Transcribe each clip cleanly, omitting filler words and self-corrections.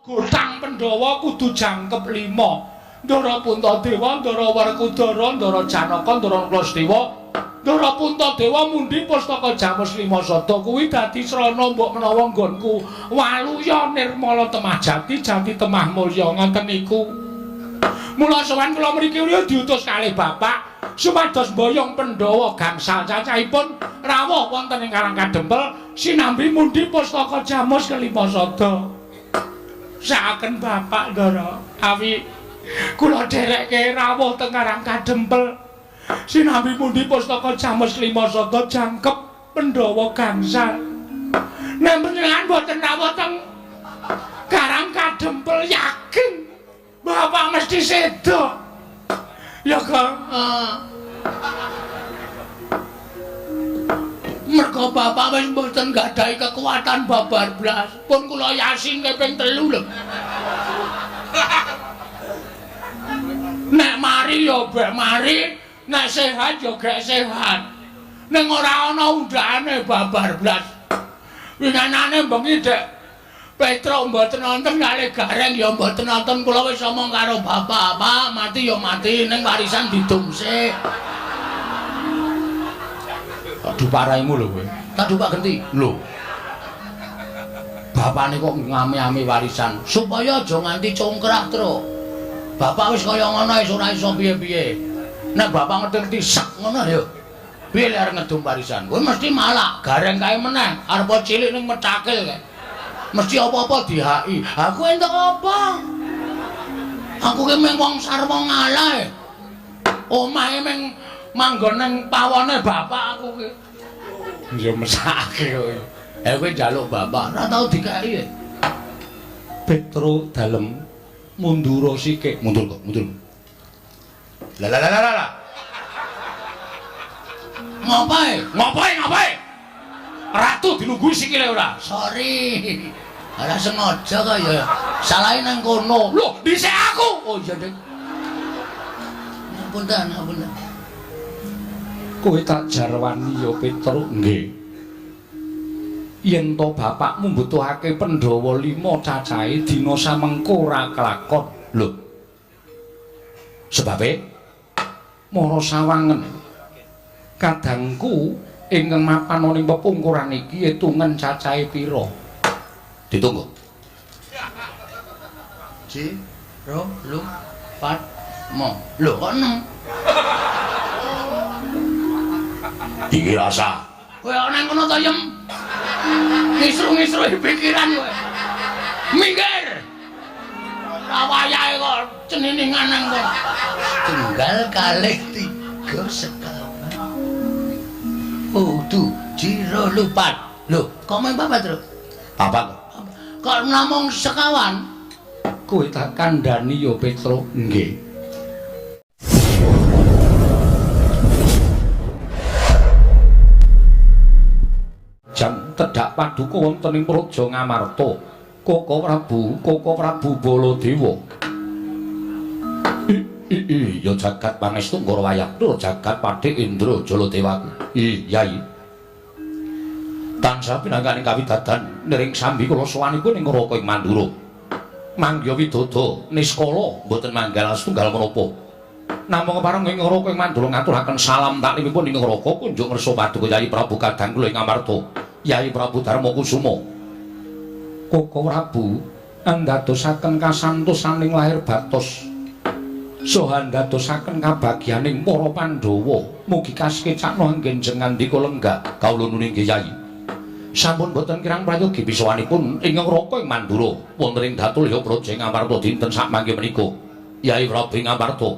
Gotang Pandhawa kudu jangkep 5. Ndara Puntadewa, Ndara Werkudara, Ndara Janaka, Ndara Nakula. Ndara Puntadewa mundhi pustaka Jamus 5 sada kuwi dadi srana mbok menawa nggonku waluya nirmala temah jati jati temah mulya ngoten niku. Mula sowan kula mriki diutus kalih bapak supados mboyong Pandhawa gangsal cacahipun rawuh wonten ing Karang Kadempel sinambi mundhi pustaka Jamus kelima sada. Sakaken bapak Ndara awi kula dherekke rawuh teng Karang Kadempel sinambi mundhi pustaka Jamus 5 sada jangkep Pandhawa gangsal. Nek panjenengan boten rawuh teng Karang Kadempel yakin bapak mesti sedo. Ya Kang. Mergo bapak wis mboten nggadahi kekuatan babar blas. Pun kula yasin ping 3 lho. Nek mari ya bek mari, nek sehat ya gek sehat. Ning ora ana undhakane babar blas. Winganane bengi Dek Petruk mboten nonton kalih Gareng ya mboten nonton, kula wis omong karo bapak, Pak, mati ya mati ning warisan didum sik. Aduh paraimu lho kowe. Tak dupak genti. Lho. Bapane kok ngame-ame warisan supaya aja nganti congkrah, Truk. Bapak wis kaya ngono wis ora iso piye-piye. Nek bapak ngerti-ngerti sak ngono ya. Piye lek arep ngedum warisan? Kowe mesti malak, Gareng kae meneh, arep cilik ning mecakil kae. Mesti apa-apa dihaki. Aku entuk apa? Aku ki mung wong sarwa ngalah. Omahe mung manggon ning pawone bapak aku ki. Ya mesake kowe. Kowe njaluk bapak, ora tau dikeki. Petro dalem mundura sikik. Mundur kok, mundur. Lah lah lah lah. Ngopae? Ngopae, ngopae? Ratu dilungguhi sikile ora? Sorry. Ora sengaja kok ya. Salahe nang kono. Lho, dhisik aku. Oh iya, Dik. Ngapunten, ngapunten. Kowe tak jarwani ya, Petruk. Nggih. Yen to bapakmu mbutuhake Pandhawa 5 cacahe dina samengko ora kelakon. Lho. Sebabe mara sawangen. Kadangku ingkang mapan ana ing pepungkuran iki etungen cacahe pira? Ditunggu. 1 2 3 4 5. Lho kok 6? Iki rasa. Kowe ana nang kono to, Yem? Ngisru-ngisru pikiran kowe. Minggir. Ora wayahe kok ceniningan nang kono. Tunggal kalih 3 sekawan. Udu jiro lupat. Lho, kok mung papat, Truk? Papat. Kok namung sekawan? Kowe tak kandhani ya, Petruk. Nggih. Jam tedhak paduka wonten ing Praja Ngamarta. Koko Prabu, Koko Prabu Baladewa. I ya jagat pangestu Ngara Wayaktur jagat Patih Indra Jaladewaku. I Yai. Tansah pinangkaning kawidadan niring sambi kula sowanipun ing Raka ing Mandura. Mangya widodo niskala mboten manggal setunggal menapa. Namung kepareng ing Raka ing Mandura ngaturaken salam taklimipun ing Raka kunjuk ngersa paduka Yai Prabu kadang kula ing Amarta. Yai Prabu Darma Kusuma. Koko Prabu andadosaken kasantosaning lahir batos. Saha andadosaken kabagyaning para Pandhawa. Mugi kasekecakna anggen ngandika lenggah kawula nuwun inggih Yai. Sampun boten kirang prayogi pisowanipun ing Raka ing Mandura wonten ing Datulya Praja ing Amarta dinten sakmangke menika. Yai Prabu ing Amarta.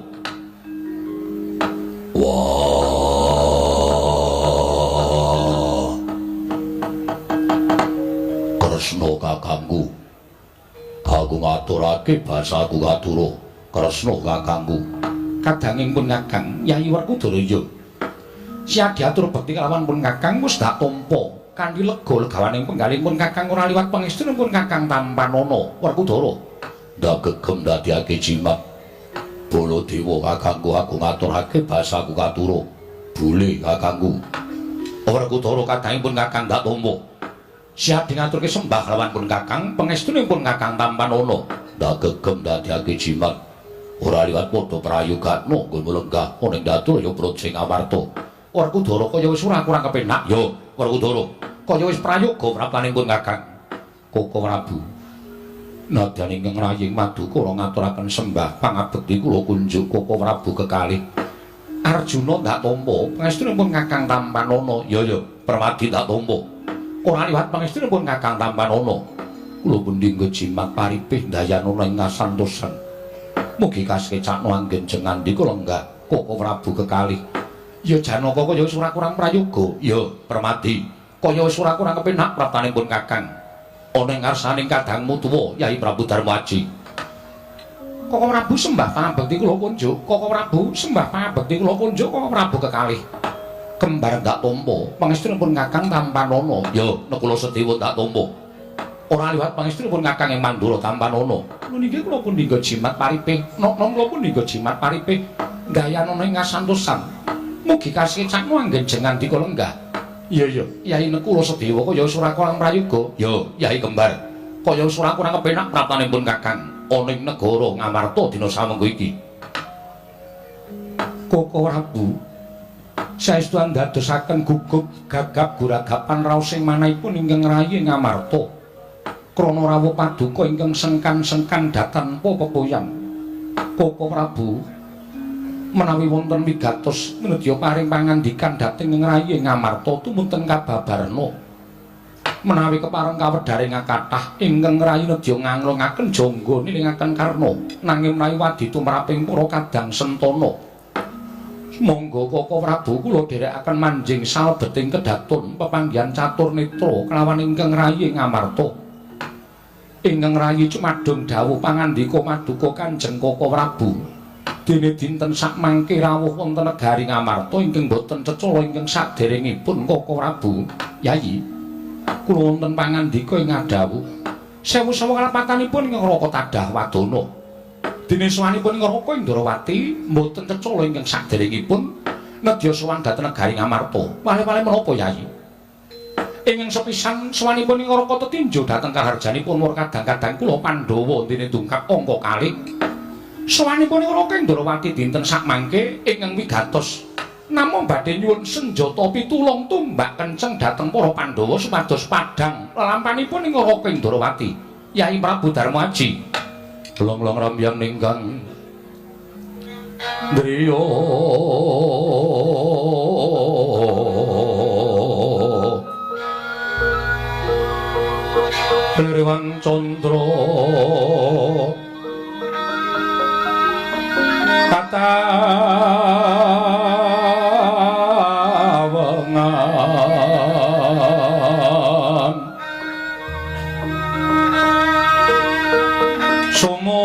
Wah. Kresna kakangku. Aku ngaturake basaku katura. Kresna kakangku. Kadanging pun kakang Yai Werkudara ya. Siadiatur bekti kalawan pun kakang wis dak tampa. Kanthi lega legawaning penggalih pun kakang ora liwat pangestune pun kakang tampanana Werkudara. Ndak gegem ndadekake jimat. Baladewa kakangku aku ngaturake basaku katura. Bule kakangku. Werkudara kadangipun kakang ndak tampa. Siap dingaturke sembah lawan pun Kakang, pangestunipun Kakang tampanana. Ndak gegem ndadekake jimat. Ora liwat padha prayogatna nggonmu lenggah ana ing datur ya prut sing amarta. Werkudara kaya wis ora kurang kepenak ya, Werkudara. Kaya wis prayoga praptaning pun Kakang. Koko Prabu. Nadyan ingkang raying maduka ngaturaken sembah pangabekti kula kunjuk Koko Prabu kekalih. Arjuna ndak tampa pangestunipun Kakang tampanana. Ya ya, Permadi ndak tampa. Ora liwat pangestunipun Kakang tampanana. Kula pundi jimat paripih ndayanana ing kasantosan. Mugi kasekcakna anggen jeng ngandika lenggah Koko Prabu kekalih. Ya Janaka kaya wis ora kurang prayoga. Ya Permadi, kaya wis ora kurang kepenak praptanipun Kakang. Ana ing ngarsaning kadangmu tuwa Yai Prabu Darmaji. Koko Prabu sembah pangabekti kula kunjuk. Koko Prabu sembah pangabekti kula kunjuk Koko Prabu kekalih. Kembar ndak tampa pangestunipun Kakang tampanana. Ya Nakula Sadewa ndak tampa. Ora liwat pangestunipun Kakang ing Mandura tampanana. Lho niki kula pundi jimat paripih. Nok-nok kula pundi jimat paripih ndayanana ing kasantosan. Mugi kasekcakna anggen jeng ngandika lenggah. Iya iya, Yai Nakula Sadewa kaya wis ora kurang prayoga. Ya, Yai Kembar. Kaya wis ora kurang kepenak praptanipun Kakang ana ing negara Ngamarta dina samengko iki. Koko Prabu saestu andadosaken gugup gagap guragapan raos ing manahipun ingkang rayi Ngamarta. Krana rawuh paduka ingkang sengkan-sengkan datanpa pepoyan. Koko Prabu menawi wonten wigatos nedya paring pangandikan dhateng ing rayi Ngamarta tumunten kababarna. Menawi kepareng kawedharing kathah ingkang rayi nedya nganglungaken jangga nilingaken karna nanging menawi wadi tumraping para kadang sentana. Monggo Koko Prabu kula dherekaken manjing salebeting kedatun pepanggihan catur netra kelawan ingkang rayi Ngamarta. Ingkang rayi cumadung dawuh pangandika maduka Kanjeng Koko Prabu. Dene dinten sakmangke rawuh wonten negari Ngamarta ingkang boten cecala ingkang saderengipun Koko Prabu. Yayi, kula wonten pangandika ing ngadhawuh. Sewu-sewu kalepatanipun ingkang Raka Tadah Wadana. Dene sowanipun ing Raka Indrawati mboten cecala ingkang saderengipun nedya sowan dhateng negari Ngamarta. Wale-wale menapa Yayi? Ingkang sepisan sowanipun ing Raka tetinjo dhateng kaharjanipun mur kadang-kadang kula Pandhawa dene dungkap angka kalih. Sowanipun ing Raka Indrawati dinten sakmangke ingkang wigatos namung badhe nyuwun senjata pitulung tumbak kenceng dhateng para Pandhawa supados padhang lelampanipun ing Raka Indrawati. Yai Prabu Darmaji. Long-long rambyang ninggang driya Liriwang candra katawengan sumo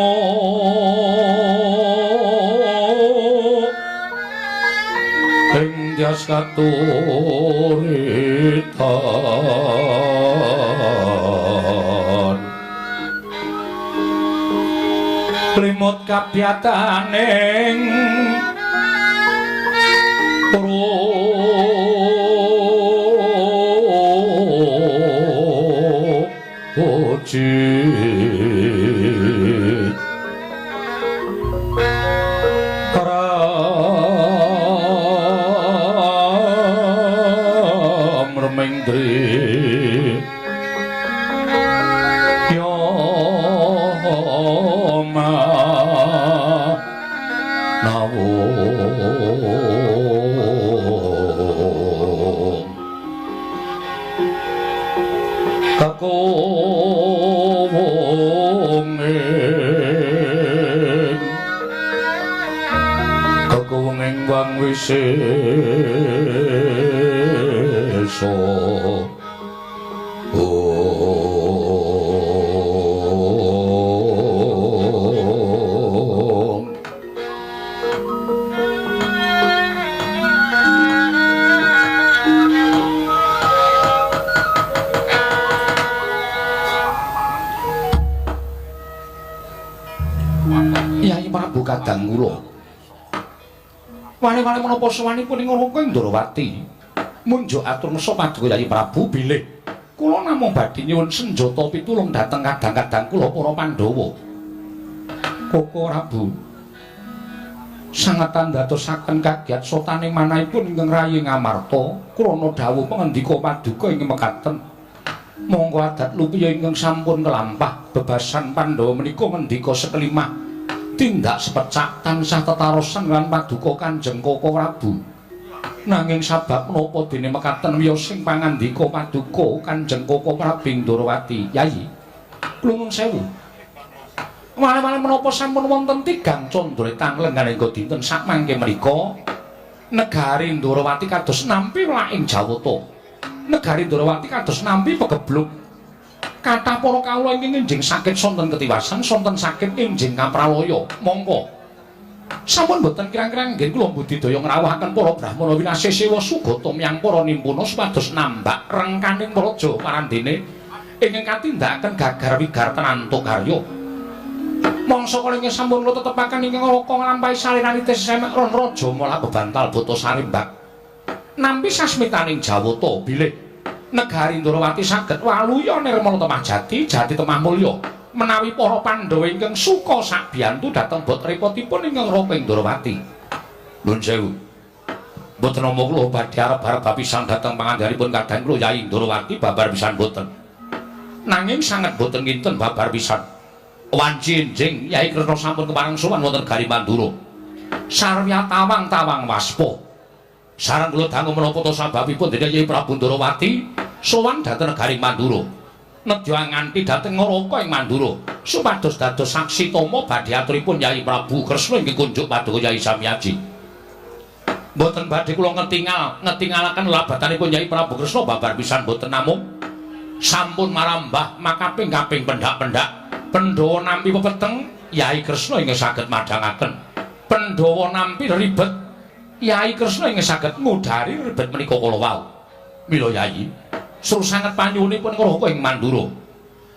ing dyas katuritan limut kabyataning puji karam remengdri yo ma nawung kakowunging wang wisesa. Yai Prabu kadang kula. Wale-wale menapa sowanipun ing Raka Indrawati munjuk atur ngesa paduka Yai Prabu bilih Kula namung badhe nyuwun senjata pitulung dhateng kadang-kadang kula para Pandhawa. Koko Prabu sanget andadosaken kagiat sotaning manahipun ingkang rayi Ngamarta krana dawuh pangendika paduka ingkang mekaten. Monggo adat lupiya ingkang sampun kelampah bebasan Pandhawa menika ngendika sekelimah tindak sepecak tansah tetarosan lan paduka Kanjeng Koko Prabu. Nanging sabab menapa dene mekaten wiyosing pangandika paduka Kanjeng Koko Prabu Ndorowati? Yayi, kula nuwun sewu. Wale-wale menapa sampun wonten tigang candra tanglengan engga dinten sakmangke menika negari Ndorowati kados nampi welaking Jawata. Negari Ndorowati kados nampi pegebluk. Kathah para kawula ingkang enjing sakit sonten ketiwasan, sonten sakit enjing kapralaya. Mongko sampun boten kirang-kirang nggih kula budidaya ngrawuhaken para brahmana winasih sewa sugata miyang para nimpuna supados nambak rengkaning praja marandene ingkang katindakaken gagar wigar tenanto karya. Mangsa kala ingkang sampun kula tetepaken ingkang raka nglampahi salinanite semek ron raja mola bebantal bata sarimbak. Nampi sasmitaning Jawata bilih negari Ndorowati saged waluya nirmala temah jati, jati temah mulya. Menawi para Pandhawa ingkang suka sabiyantu dhateng bot repotipun ingkang raka ing Ndorowati. Nuwun sewu. Mboten nampa kula badhe arep-arep pisan dhateng pangandhanipun kadang kula Yai Ndorowati babar pisan boten. Nanging sanget boten kinten babar pisan. Wanci enjing Yai Kresna sampun kepareng sowan wonten Gari Mandura. Sarwya tawang-tawang waspa. Sareng kula dangu menapa ta sababipun dene Yai Prabu Ndorowati sowan dhateng negari Mandura. Nedya nganti dhateng Ngaraka ing Mandura supados dados saksi tama badhe aturipun Yai Prabu Kresna ingkang kunjuk paduka Yai Samyaji. Mboten badhe kula ngetingalaken labatanipun Yai Prabu Kresna babar pisan boten, namung sampun marambah makaping-kaping pendak-pendak. Pandhawa nampi pepeteng, Yai Kresna ingkang saged madhangaken. Pandhawa nampi ribet, Yai Kresna ingkang saged ngudari ribet menika kala wau. Mila Yai, seru sanget panyuwunipun ngraka ing Mandura.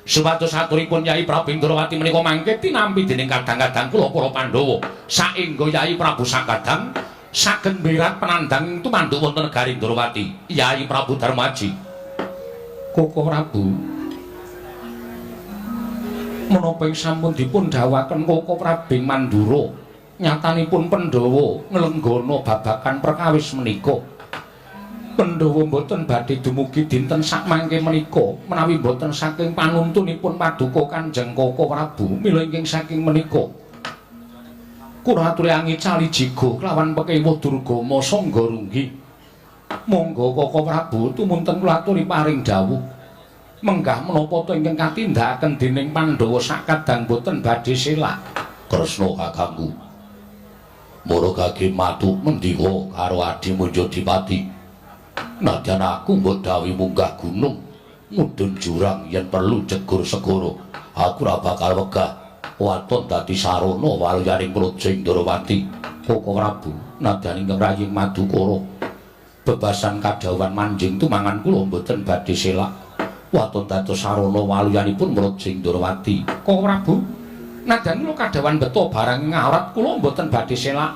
Supados aturipun Yai Prabu Ndorowati menika mangke tinampi dening kadang-kadang kula para Pandhawa. Saengga Yai Prabu sakadang saged mberat penandang tumanduk wonten negari Ndorowati. Yai Prabu Darmaji. Koko Prabu, menapa ing sampun dipun dawuhaken Koko Prabu Mandura, nyatanipun Pandhawa nglenggana babagan perkawis menika. Pandhawa mboten badhe dumugi dinten sakmangke menika menawi mboten saking panuntunipun paduka Kanjeng Koko Prabu. Mila ingkang saking menika kula aturi angicali jiga kelawan pekewuh durgama sangga runggi. Monggo Koko Prabu tumunten kula aturi paring dawuh. Menggah menapa ta ingkang katindakaken dening Pandhawa sakadang boten badhe selak. Kresna kakangku. Mara gage matuk mendika karo adimu Jodipati. Nadyan aku mbok dawuhi munggah gunung, mudhun jurang yen perlu jegur segara, aku ora bakal wegah waton dadi sarana waluyaning praja Ndorowati. Koko Prabu, nadyan ingkang raying Madukara, bebasan kadhawuhan manjing tumangan kula mboten badhe selak. Waton dados sarana waluyanipun praja Ndorowati. Koko Prabu, nadyan kula kadhawuhan beto barang ngawrat kula mboten badhe selak.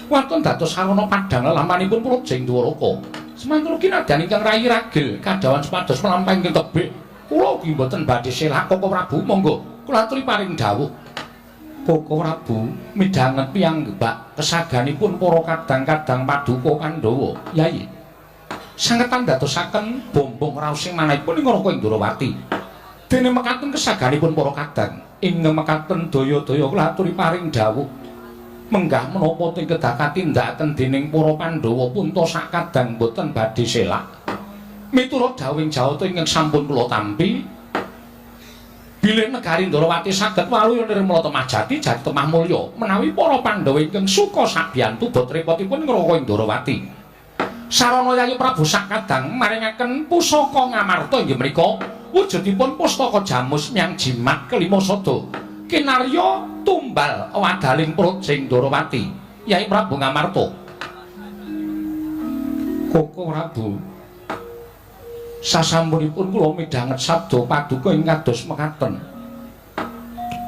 Waton dados sarana padhang lelamanipun praja Dwaraka. Semanten ugi nadyan ingkang rayi ragil kadhawuhan supados mlampah ingkang tebih, kula ugi mboten badhe selak. Koko Prabu, monggo kula aturi paring dawuh. Koko Prabu midhanget piyambak kesaganipun para kadang-kadang paduka Pandhawa. Yai, sanget andadosaken bombong raosing manahipun ing Raka Ndorowati. Dene mekaten kesaganipun para kadang ing mekaten daya-daya kula aturi paring dawuh. Menggah menapa teng kedah katindakaken dening para Pandhawa punta sakadang boten badhe selak. Miturut dawuhing Jawata ingkang sampun kula tampi, bilih negari Ndorowati saged waluya nirmala temah jati, jati temah mulya menawi para Pandhawa ingkang suka sabiyantu bot repotipun ngraka ing Ndorowati. Sarana Yayi Prabu sakadang maringaken pusaka Ngamarta inggih menika wujudipun pustaka jamus myang jimat kelima sada kinarya tumbal wadaling praja ing Ndorowati. Yai Prabu Ngamarta. Koko Prabu, sasampunipun kula midhanget sabda paduka ing kados mekaten.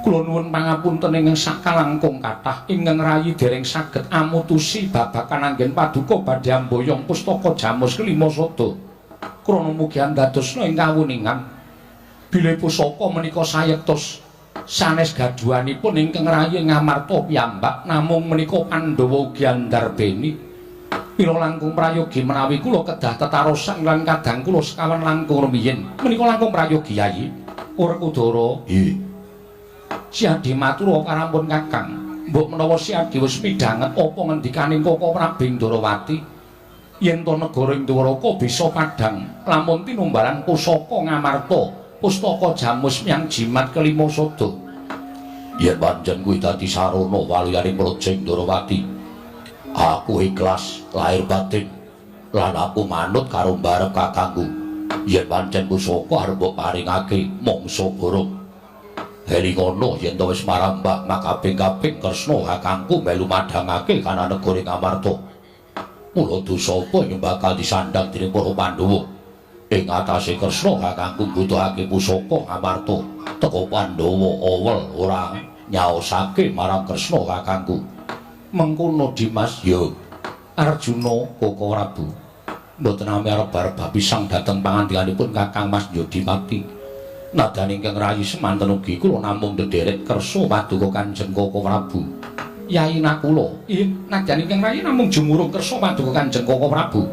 Kula nuwun pangapunten ingkang sakalangkung kathah ingkang rayi dereng saged amutusi babagan anggen paduka badhe amboyong pustaka jamus kelima sada. Krana mugi andadosna ing kawuningan bilih pusaka menika sayektos sanes gaduhanipun ingkang rayi Ngamarta piyambak namung menika Pandhawa ugi andarbeni. Mila langkung prayogi menawi kula kedah tetarosan lan kadang kula sekawan langkung rumiyin. Menika langkung prayogi Yayi. Werkudara. Nggih. Siadi matur karampun Kakang. Mbok menawa Siadi wis midhanget apa ngendikaning Koko Prabu Ndorowati yen to negara ing Dwaraka bisa padhang lamun tinumbalan pusaka Ngamarta, pustaka Jamus Myang Jimat kelima sada. Yen pancen kuwi dadi sarana waluyaning Praja Ndorowati, aku ikhlas lahir batin lan aku manut karo mbarep kakangku. Yen pancen pusaka arep mbok paringake mangsa borong. Elingono yen to wis marambah makaping-kaping Kresna kakangku melu madhangake kana negara Ngamarta. Mula dosa apa ing bakal disandhang dening para Pandhawa? Ing atase Kresna kakangku mbutuhake pusaka Ngamarta. Teka Pandhawa awel ora nyaosake marang Kresna kakangku. Mengkono Dimas. Ya. Arjuna Koko Prabu mboten nami arep bapisang dhateng pangandikanipun Kakang Mas Yodipati. Nadyan ingkang rayi semanten ugi kula namung ndederek kersa paduka Kanjeng Koko Prabu. Yai Nakula, nadyan ingkang rayi namung jumurung kersa paduka Kanjeng Koko Prabu.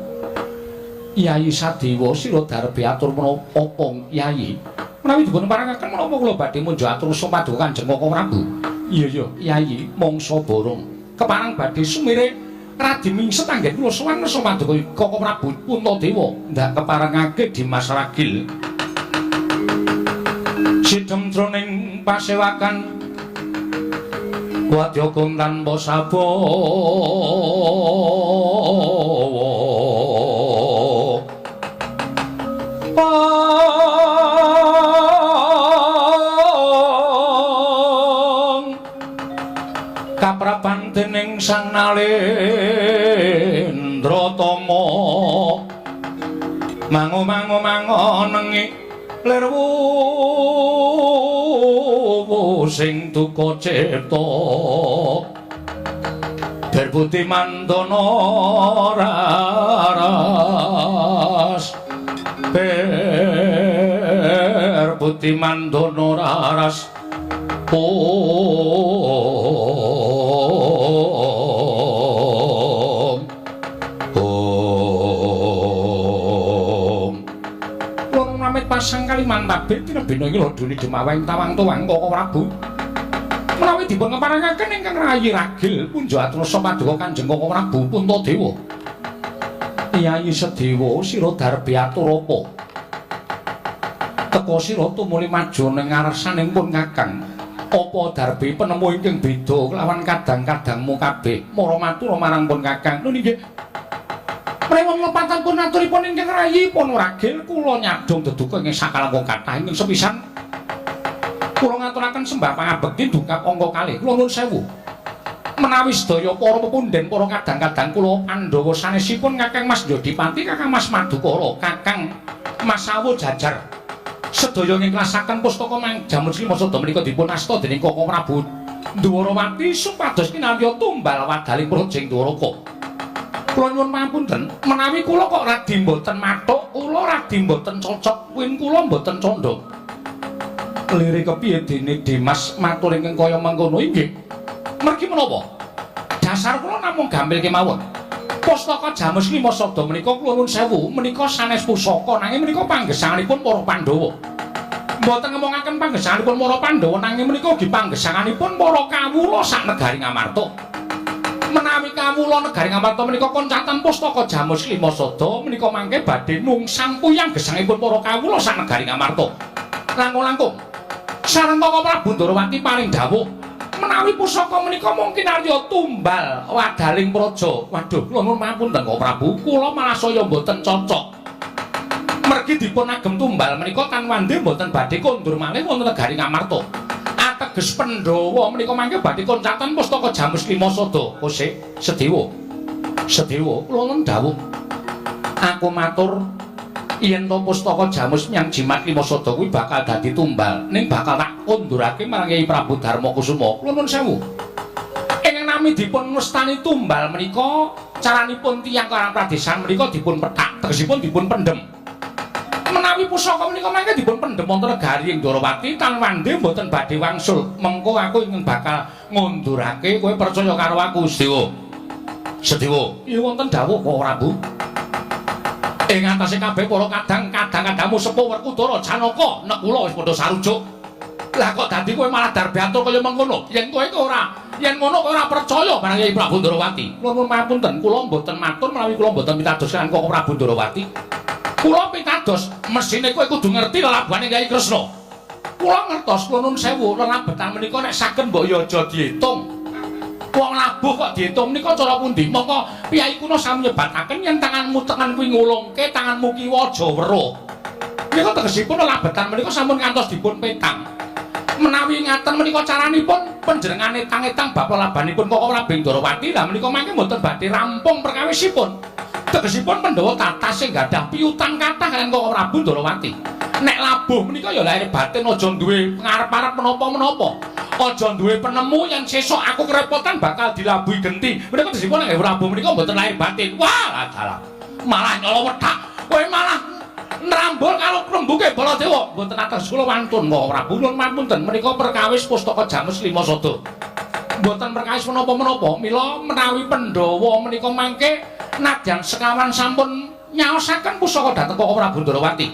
Yai Sadewa sira darbe atur menapa apa Yai? Menawi dipun parangaken menapa kula badhe munjuk atur paduka Kanjeng Koko Prabu? Iya ya, Yai mangsa borong. Keparang badhe sumire radi mingset anggen kula sowan ngersa paduka Koko Prabu Puntadewa ndak keparengake Dimas Ragil. Sidhem jroning pasewakan wadya tanpa sabawa. Kaprapan dening Sang Nalendra Tama mangu-mangu mangonengi lirwu sing duka cipta berbuti mandana raras berbuti mandana raras om om. Wong namit pasang kaliman tabir tinebena iki lho duni demaweng tawang tuwang Koko Prabu. Menawi dipun keparengaken ingkang rayi ragil punjo atrasa paduka Kanjeng Koko Prabu Puntadewa. Yayi Sedewa sira darbe atur apa? Teka sira tumuli maju ning ngarsaning pun Kakang. Apa darbe penemu ingkang beda kelawan kadang-kadangmu kabeh? Mara matur marang pun Kakang. Lho nggih. Prewon lepatan pun aturipun ingkang rayi pun ragil kula nyadong deduka ing sakalangkung kathah ingkang sepisan kula ngaturaken sembah pangabekti dungkap angka kalih. Kula nuwun sewu. Menawi sedaya para pepundhen para kadang-kadang kula Pandhawa sanesipun Kakang Mas Yodipati, Kakang Mas Madukara, Kakang Mas Sawo Jajar sedaya ngiklasaken pustaka Jamus Lima Sada menika dipun asta dening Koko Prabu Ndwarawati supados kinarya tumbal wadaling praja ing Dwaraka. Kula nyuwun pangapunten, menawi kula kok radi mboten mathuk, kula radi mboten cocok, kuwi kula mboten condong. Lire kepiye dene Dimas matur ingkang kaya mengkono inggih? Mergi menapa? Dasar kula namung gampil kemawon. Pustaka Jamus Lima Sada menika kula nuwun sewu menika sanes pusaka nanging menika panggesanganipun para Pandhawa. Mboten ngomongaken panggesanganipun para Pandhawa nanging menika ugi panggesanganipun para kawula sak negari Ngamarta. Menawi kawula negari Ngamarta menika koncatan pustaka Jamus Lima Sada menika mangke badhe nungsang puyang gesangipun para kawula sak negari Ngamarta. Langkung-langkung sareng Koko Prabu Ndorowati paring dawuh menawi pusaka menika mungkin arya tumbal wadaling praja. Waduh, kula nuwun pangapunten Koko Prabu, kula malah saya mboten cocok. Mergi dipun agem tumbal menika tan wande mboten badhe kondur malih wonten negari Ngamarta. Ateges Pandhawa menika mangke badhe koncatan pustaka Jamus Lima Sada. Kose Sedewa. Sedewa, kula nuwun dawuh. Aku matur yen to pustaka Jamus Myang Jimat Lima Sada kuwi bakal dadi tumbal, ning bakal tak kondurake marang Kyai Prabu Darma Kusuma. Kula nuwun sewu. Ingkang nami dipun wastani tumbal menika caranipun tiyang Karang Pradesan menika dipun pethak, tegesipun dipun pendhem. Menawi pusaka menika mangke dipun pendhem wonten negari ing Ndorowati tan wande mboten badhe wangsul. Mengko aku ingkang bakal ngundurake kowe percaya karo aku, Sedewa. Sedewa. Iya wonten dawuh kok Prabu. Ing atase kabeh para kadang kadang-kadangmu sepuh Werkudara Janaka Nekula wis padha sarujuk. Lah kok dadi kowe malah darbeatur kaya mengkono? Yen kowe ora, yen ngono kowe ora percaya marang Kyai Prabu Ndorowati. Kula nuwun pangapunten, kula mboten matur menawi kula mboten pitados kan Koko Prabu Ndorowati. Kula pitados mesine kowe kudu ngerti lelabuhane Kyai Kresna. Kula ngertos, kula nuwun sewu, lelabetan menika nek saged mbok ya aja diitung. Wong labuh kok diitung menika cara pundi? Mongko piyai kuno sami nyebataken yen tanganmu tengen kuwi ngulungke, tanganmu kiwa aja weruh. Menika tegesipun lelabetan menika sampun ngantos dipun petang. Menawi ngaten menika caranipun panjenengane etang-etang bab lelabanipun Koko Prabu Ndorowati, lah menika mangke mboten badhe rampung perkawisipun. Tegesipun Pandhawa tatas sing gadah piutang kathah kaliyan Koko Prabu Ndorowati. Nek labuh menika ya lahir batin aja duwe ngarep-arep menapa-menapa. Aja duwe penemu yen sesuk aku kerepotan bakal dilabuhi genti. Menika tegesipun nek Prabu menika mboten lahir batin. Wah, dalah. Malah nyala wethak. Kowe malah nrambul karo rembuke Baladewa. Mboten atas kula wantun Koko Prabu nuwun pangapunten menika perkawis pustaka Jamus Lima Sada. Mboten perkawis menapa-menapa. Mila menawi Pandhawa menika mangke nadyan sekawan sampun nyaosaken pusaka dhateng Koko Prabu Ndorowati.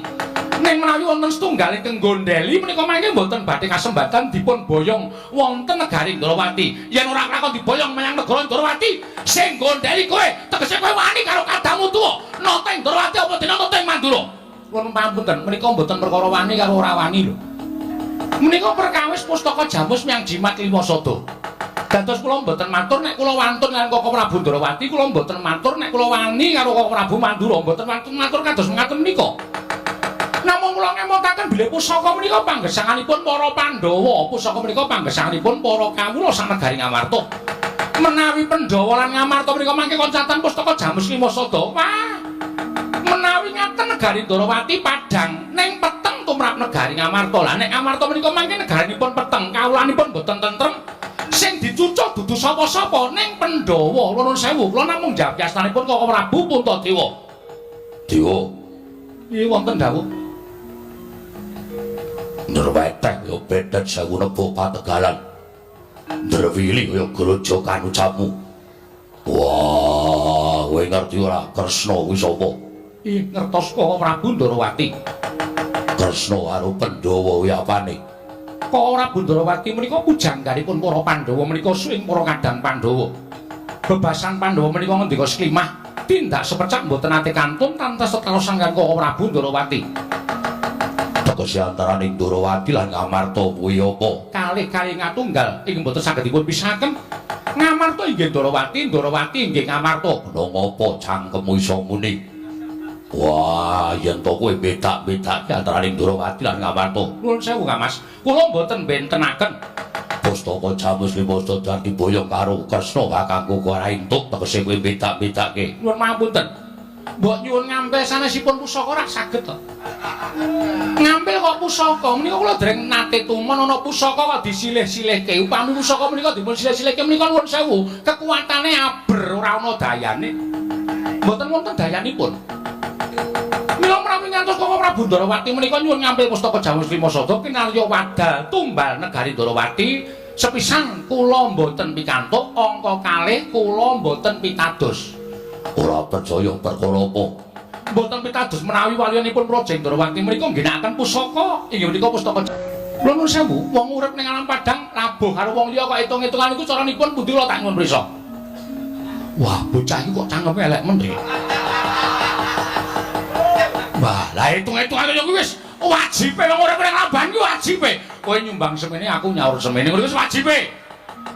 Ning menawi wonten setunggal ingkang gondeli menika mangke mboten badhe kasembatan dipun boyong wonten negari Ndorowati. Yen ora kelakon diboyong menyang negara Ndorowati, sing gondeli kowe tegese kowe wani karo kadangmu tuwa. Nata ing Ndorowati apa dene nata ing Mandura? Nuwun pangapunten, menika mboten perkara wani karo ora wani lho. Menika perkawis pustaka Jamus miyang Jimat Lima Sada. Dados kula mboten matur nek kula wantun karo Koko Prabu Ndorowati, kula mboten matur nek kula wani karo Koko Prabu Mandura, mboten wantun matur kados mengaten menika. Namung kula ngemutaken bilih pusaka menika panggesanganipun para Pandhawa, pusaka menika panggesanganipun para kawula sanegari Ngamarta. Menawi Pandhawa lan Ngamarta menika mangke koncatan pustaka Jamus Lima Sada. Wah. Menawi ngaten negari Ndorowati padhang ning peteng tumrap negari Ngamarta. Lah nek Ngamarta menika mangke negaranipun peteng, kawulanipun mboten tentrem. Sing dicucuk dudu sapa-sapa ning Pandhawa. Kula nuwun sewu, kula namung jawab yastanipun Koko Prabu Puntadewa. Dewa. Nggih wonten dawuh. Nrweteh ya bedet sewu nebo pategalan. Ndrewili kaya grojokan ucapmu. Wah, kowe ngerti ora Kresna kuwi sapa? Ih, ngertos Koko Prabu Ndorowati. Kresna karo Pandhawa kuwi apane? Koko Prabu Ndorowati menika pujangganipun para Pandhawa menika suwing para kadang Pandhawa. Bebasan Pandhawa menika ngendika seklimah tindak sepecak mboten nate kantun tanpa setarosan karo Koko Prabu Ndorowati. Tegese antaraning Ndorowati lan Ngamarta kuwi apa? Kalih-kalih ngatunggal ing mboten saged dipun pisahaken. Ngamarta inggih Ndorowati, Ndorowati inggih Ngamarta. Ana ngapa cangkemmu iso muni? Wah, yen to kowe bedak-bedake antaraning Ndorowati lan Ngamarta. Nuwun sewu, Kang Mas. Kula mboten bentenaken. Pustaka Jamus Lima Sada diboyong karo Kresna kakangku ora entuk tegese kowe bedak-bedake. Nuwun pangapunten. Mbok nyuwun ngampil sanesipun pusaka ora saged to. Ngampil kok pusaka menika kula dereng nate tumon ana pusaka kok disilih-silihke. Upami pusaka menika dipun silih-silihke menika nuwun sewu, kekuatane aber ora ana dayane. Mboten wonten dayanipun. Mila menawi ngantos Koko Prabu Ndorowati menika nyuwun ngampil pustaka Jamus Lima Sada kinarya wadal tumbal negari Ndorowati sepisan kula mboten pikantuk angka kalih kula mboten pitados. Ora percaya perkara apa? Mboten pitados menawi waliyanipun Praja Ndorowati menika ngginakaken pusaka inggih menika pustaka. Kula nuwun sewu, wong urip ning alam padang labuh karo wong liya kok hitung-hitungan iku caranipun pundi kula tak nyuwun prisa. Wah, bocah iki kok cangkeme elek men, Dik. Wah, lah hitung-hitungan kaya kuwi wis wajibe wong urip ning lamban kuwi wajibe. Kowe nyumbang semene aku nyaur semene ngono wis wajibe.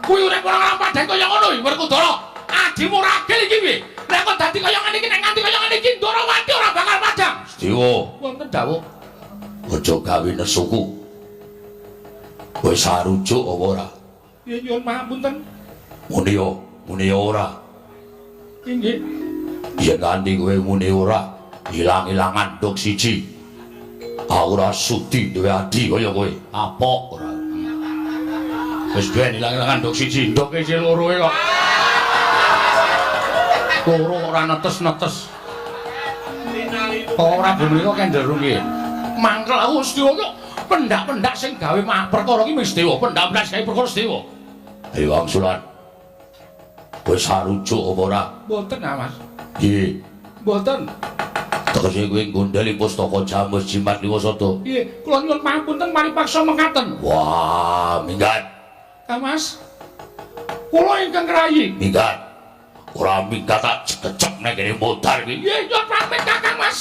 Kuwi urip ora alam padang kaya ngono iki Werkudara. Adimu ragil iki piye? Nek kok dadi kaya ngene iki nek nganti kaya ngene iki Ndorowati ora bakal padang. Sedewa, Wonten dawuh. Aja gawe nesuku. Kowe sarujuk apa ora? Ya nyuwun pangapunten. Muni yo, muni ora. Inggih. Yen nganti kowe muni ora, ilang-ilangan nduk siji. Aku ora sudi duwe adi kaya kowe. Apok ora. Wis ben ilang-ilangan nduk siji, Nduk isih loro e kok. Loro ora netes-netes. Kok ora menika kendel rumiyin. Mangkel aku Sedewa kok pendak-pendak sing gawe perkara iki wis Dewa, pendak-pendak sing gawe perkara Sedewa. Ayo wangsulan. Kowe sarujuk apa ora? Mboten, Mas. Piye? Mboten. Tegese kowe nggondheli pustaka Jamus Jimat Liwasada. Nggih, kula nyuwun pangapunten paripaksa mekaten. Wah, minggat. Kang Mas. Kula ingkang krayi. Minggat. Ora minggat tak cekecek nek kene modar iki. Nggih, nyuwun pamit Kakang Mas.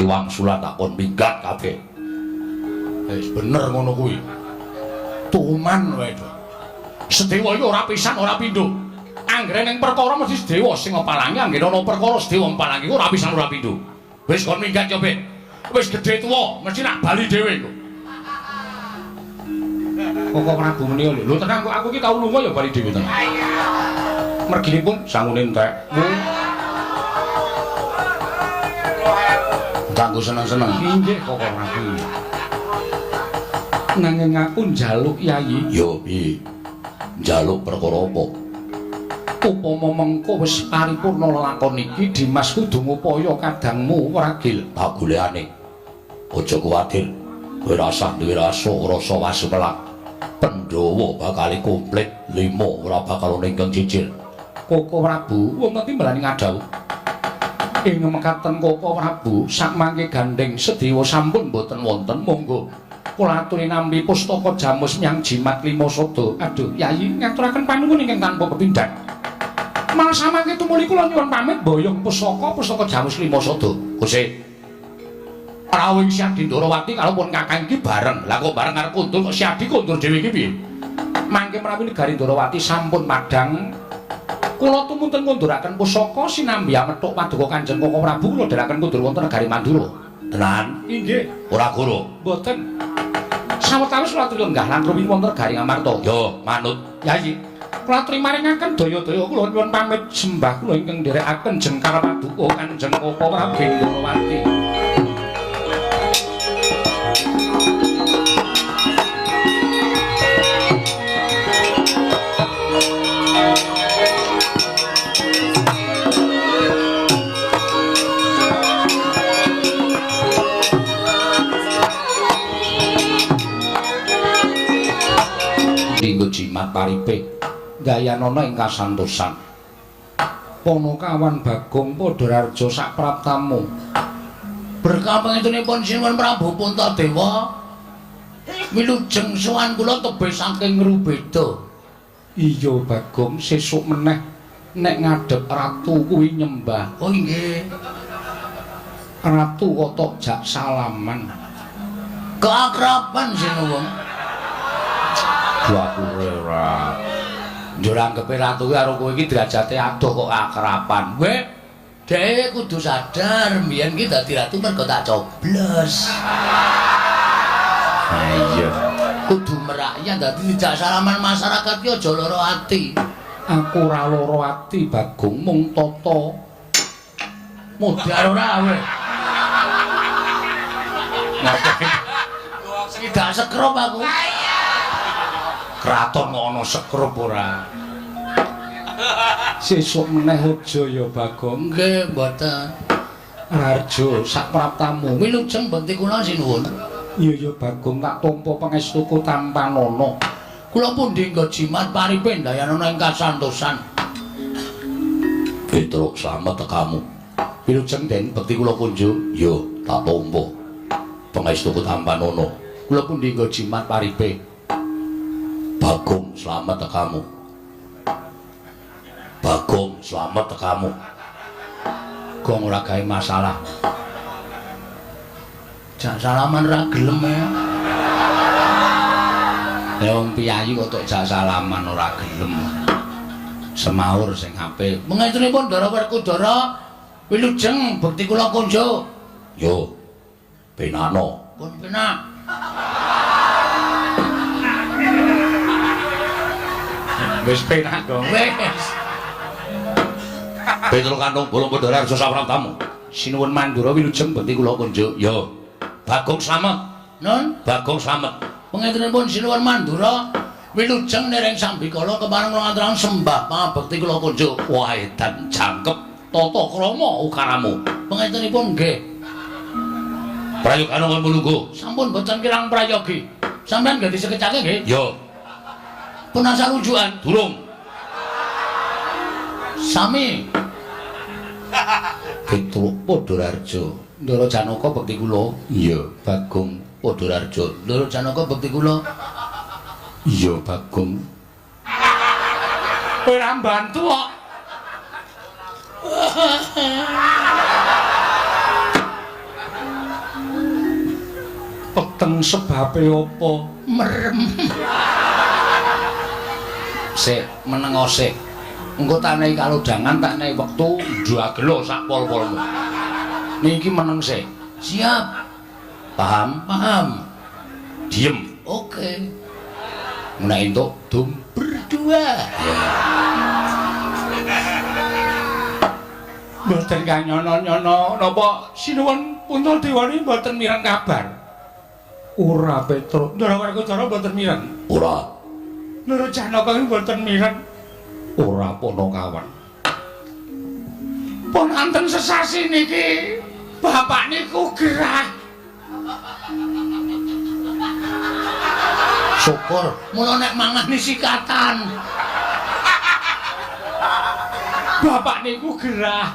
Wangsulan tak kon minggat kabeh. Wis bener ngono kuwi. Tuman wae to. Sedewa iki ora pisan ora pindho. Anggere ning perkara mesti Sedewa sing ngepalangi, anggere ana perkara Sedewa mpalangi ora pisan ora pindho. Wis kon minggat yo, Pik. Wis gedhe tuwa, mesti nak bali dhewe kok. Koko Prabu meni lho. Lho tenang kok aku iki tau lunga ya bali dhewe tenan. Merginipun sangune entek. Kanggo seneng-seneng. Inggih Koko Prabu. Nanging aku njaluk Yayi. Yo piye? Njaluk perkara apa? Upama mengko wis paripurna lelakon iki Dimas kudu ngupaya kadangmu ragil. Tak golekane. Aja kuwatir. Kowe rasah duwe rasa rasa wasumelak. Pandhawa bakal komplit 5 ora bakal ana ingkang cicil. Koko Prabu wonten timbalane ngadhawuh. Ing mekaten Koko Prabu sakmangke gandheng Sedewa sampun boten wonten monggo kula aturi nampi pustaka Jamus nyang Jimat Limasada. Aduh, Yayi ngaturaken panuwun ingkang tanpa pepindhan. Malah samangke tumuli kula nyuwun pamit boyong pusaka Jamus Limasada. Gusti. Rawuh Syadi Ndorowati karo pun kakang iki bareng. Lah kok bareng arep kondur kok Syadi kondur dhewe iki piye? Mangke menawi negari Ndorowati sampun padhang kula tumunten ngunduraken pusaka sinambi amethuk paduka Kanjeng Koko Prabu kula dherekaken kundur wonten negari Mandura. Tenan? Inggih. Ora guru. Mboten. Sawetawis kula aturi lenggah lan rumiyin wonten negari Ngamarta. Yo, manut. Yayi. Kula aturi maringaken daya-daya kula nyuwun pamit sembah kula ingkang nderekaken jengkar paduka Kanjeng Koko Prabu Ndorowati. Dinggo jimat paripe dayanana ing kasantosan. Panakawan Bagong Padhararja sak praptamu. Berkah pangestunipun Sinuwun Prabu Puntadewa wilujeng sowan kula tebih saking Ngrubeda. Iya Bagong, sesuk meneh nek ngadhep ratu kuwi nyembah. Oh inggih. Ratu kok tok jak salaman. Keakraban Sinuwun. Dapure ora. Njur anggepe ratu kuwi karo kowe iki derajate adoh kok akraban. Kowe dhek kudu sadar mbiyen ki dadi ratu mergo tak coblos. Ha iya. Kudu merakyat dadi dijak salaman masyarakat ki aja lara ati. Aku ora lara ati Bagong, mung tata modar ora kowe. Tidak sekrup aku. Kraton kok ana sekrup ora. Sesuk meneh aja ya Bagong. Nggih, mboten. Rajo sak praptamu. Wilujeng bekti kula sinuwun. Iya ya Bagong, tak tampa pangestuku tampanana. Kula pundi nggo jimat paripe ndayanana ing kasantosan. Petruk slamet tekamu. Wilujeng Den bekti kula kunjuk. Yo, tak tampa. Pangestuku tampanana. Kula pundi nggo jimat paripe. Bagong slamet tekamu. Bagong slamet tekamu. Gong ora gawe masalah. Jak salaman ra gelem ya. Ya wong piyayi kok tok jak salaman ora gelem. Semaur sing apik. Mengestunipun Ndara Werkudara wilujeng bekti kula kunjuk. Yo. Penano. Pun penak. Wis penak kok. Wis. Petruk Kantung Bolong Pandhara Arja sapraptamu. Sinuwun Mandura wilujeng bekti kula kunjuk. Yo. Bagong slamet. Nun, Bagong slamet. Pangestunipun Sinuwun Mandura Wilujeng nering sambikala kepareng kula ngaturaken sembah pangabekti kula kunjuk. Wah, edan jangkep tata krama ukaramu. Pangestenipun nggih. Prayogana kon mulungguh. Sampun boten kirang prayogi. Sampeyan nggih disekecake nggih? Ya. Pun asal rujukan durung. Sami. Petruk Padhararja. Ndara Janaka bekti kula. Iya, Bagong Padhararja. Ndara Janaka bekti kula. Iya, Bagong. Ora mbantu kok. Peteng sebabe apa? Merem. Sik, menengo sik. Engko tak nehi kalodhangan, tak nehi wektu njagelo sak pol-polmu. Niki meneng sik. Siap. Paham? Paham. Diem. Oke. Nek entuk dum berdua. Mboten kanyono-nyono napa sinuwun Puntadewa niki mboten mireng kabar. Ora Petruk, Ndara Werkudara mboten mireng. Ora. Ndara Janaka niki mboten mireng. Ora Panakawan. Pun anten sesasi niki bapak niku gerah. Syukur, mula nek mangan sikatan. Bapak niku gerah.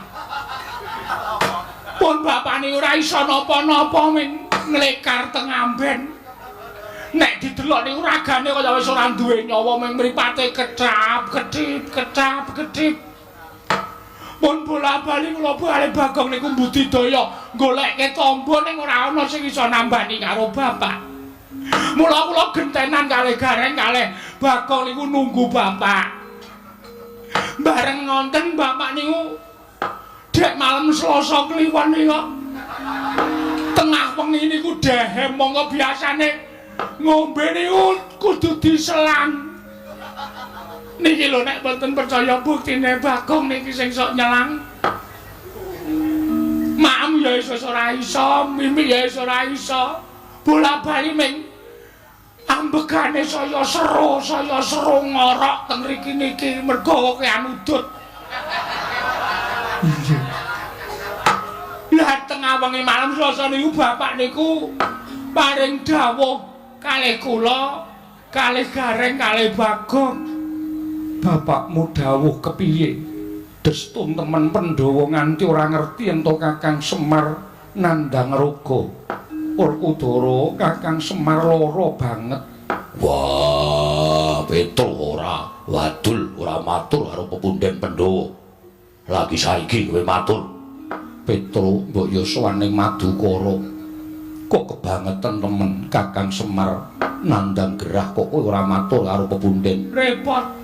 Pun bapak niku ora iso napa-napa ming nglekar teng amben. Nek didelok niku ragane kaya wis ora duwe nyawa ming mripate kecap, kedip, kecap, kedip. Pun bola-bali kula bali Bagong niku mbudidaya golekke tombo ning ora ana sing iso nambani karo bapak. Mula kula gentenan kalih Gareng kalih Bagong niku nunggu bapak. Bareng ngonten bapak niku dek malam Selasa Kliwon niku. Tengah wengi niku dehem monggo biasane ngombe niku kudu diselang. Niki lho nek mboten percaya buktine Bagong niki sing sok nyelang. Maem ya iso ora iso, mimik ya iso ora iso. Bola-bali ming ambegane saya seru ngorok teng mriki niki mergo kokean udut. Iya. Lah tengah wengi malam Selasa niku bapak niku paring dawuh kalih kula, kalih Gareng, kalih Bagong. Bapakmu dawuh kepiye? Destun temen Pandhawa nganti ora ngerti ento Kakang Semar nandhang raga. Werkudara Kakang Semar lara banget. Wah, Petruk ora wadul, ora matur karo pepunden Pandhawa. Lagi saiki kowe matur. Petruk mbok ya sowan ning Madukara. Kok kebangetan temen Kakang Semar nandhang gerah kok kowe ora matur karo pepunden. Repot.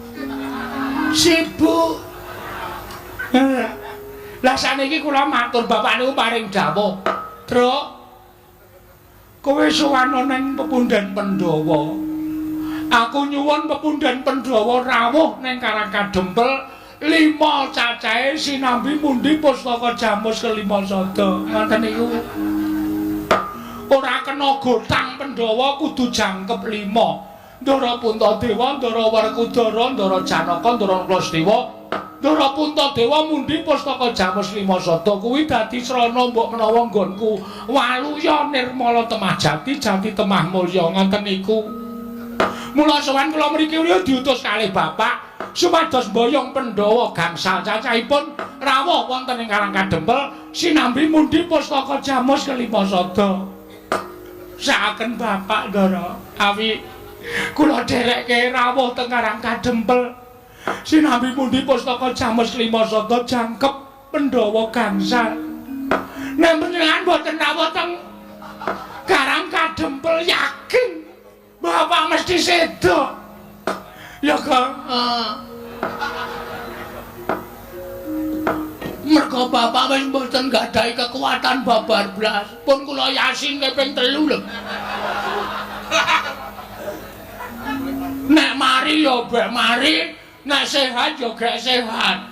Sibuk. Lah saniki kula matur bapak niku paring dawuh. Truk, kowe sowan ning pepunden Pandhawa. Aku nyuwun pepunden Pandhawa rawuh ning Karang Kadempel 5 cacahe sinambi mundi pustaka jamus kelima sada. Ngoten niku. Ora kena gotang Pandhawa kudu jangkep 5. Ndara Puntadewa, Ndara Werkudara, Ndara Janaka, Ndara Nakuladewa. Ndara Puntadewa mundi pustaka jamus 5 sada kuwi dadi srana mbok menawa nggonku waluya nirmala temah jati jati temah mulya ngoten niku. Mula sowan kula mriki diutus kalih bapak supados mboyong Pandhawa gangsal cacahipun rawuh wonten ing Karang Kadempel sinambi mundi pustaka jamus kelima sada. Saaken bapak Ndara awi kula dherekke rawuh teng Karang Kadempel sinambi mundi pustaka jamus 5 sada jangkep Pandhawa gangsal. Nek panjenengan mboten rawuh teng Karang Kadempel yakin bapak mesti sedo. Ya Kang. Mergo bapak wis mboten gadhahi kekuatan babar blas. Pun kula yasin ping 3 lho. Nek mari ya bek mari, nek sehat ya gek sehat.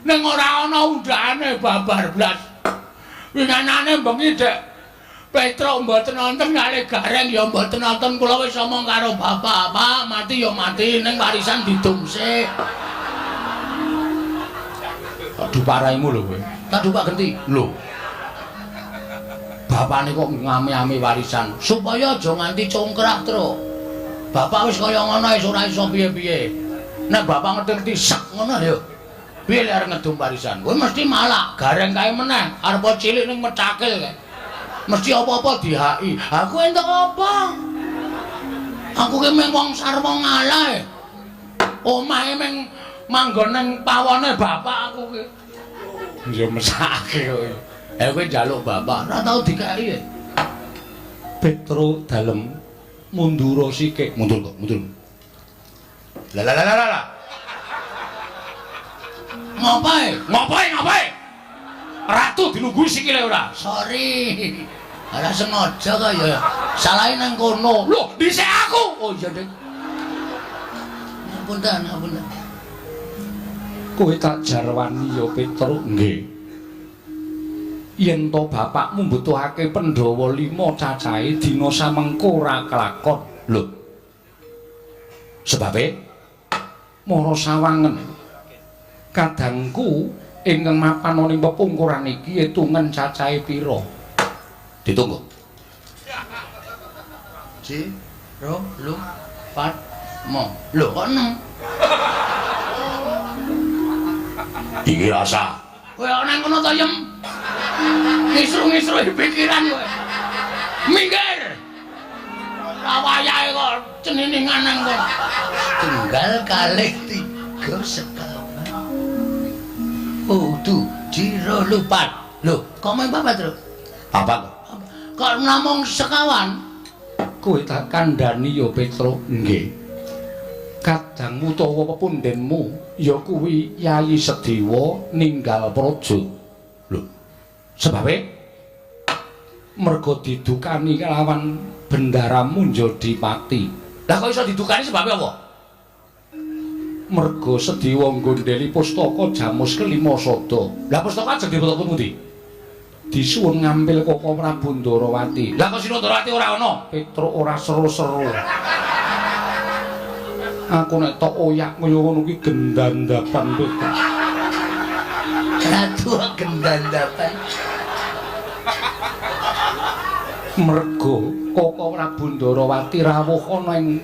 Ning ora ana undhakane babar blas. Winganane bengi dek Petruk mboten nonton kalih Gareng ya mboten nonton, kula wis omong karo bapak, Pak, mati ya mati ning warisan didum sik. Aduh paraimu lho kowe. Tak dupak genti. Lho. Bapakne kok ngame-ame warisan supaya aja nganti congkrah, Truk. Bapak wis kaya ngono wis ora iso piye-piye. Nek bapak ngerti-ngerti sak ngono ya. Piye lek arep ngedum warisan? Kowe mesti malak, Gareng kae meneh, arep cilik ning mecakil kae. Mesti apa-apa dihaki. Aku entuk apa? Aku ki mung wong sarwa ngalah. Omahe mung manggon ning pawone bapak aku ki. Ya mesake kowe. Kowe njaluk bapak, ora tau dikeki. Petro dalem mundura sikik, mundur kok, mundur. Lah lah lah lah. Ngapae? Ngapae ngapae? Ratu dilungguhi sikile ora? Sorry. Ora sengaja kok ya. Salahe nang kono. Lho, dhisik aku. Oh iya, Dik. Ngapunten, ngapunten. Kowe tak jarwani ya, Petruk. Nggih. Yen to bapakmu mbutuhake Pandhawa 5 cacahe dina samengko ora kelakon. Lho. Sebabe mara sawangen. Kadangku ingkang mapan ana ing pepungkuran iki etungen cacahe pira? Ditunggu. 1 2 3 4 5. Lho kok 6? Iki rasa. Kowe ana nang kono to, Yem? Ngisru-ngisru pikiran kowe. Minggir. Ora wayahe kok ceniningan nang kono. Tunggal kalih 3 sekawan. Kudu jiro lupat. Lho, kok main papat, Truk? Papat. Kok namung sekawan? Kowe tak kandhani ya, Petruk. Nggih. Kadangmu utawa pepundhenmu ya kuwi Yayi Sedewa ninggal praja. Lho. Sebabe merga didukani kelawan Bendara Munjadipati. Lah kok iso didukani sebabe apa? Merga Sedewa nggondheli pustaka Jamus kelima sada. Lah pustaka ajeng diboto pundi? Disuwun ngampil Koko Prabu Ndarawati. Lah kok Sinundrawati ora ana? Petruk ora seru-seru. Aku nek tok oyak kaya ngono kuwi gendandapan Petruk. Ratu gendandapan. Merga Koko Prabu Ndarawati rawuh ana ing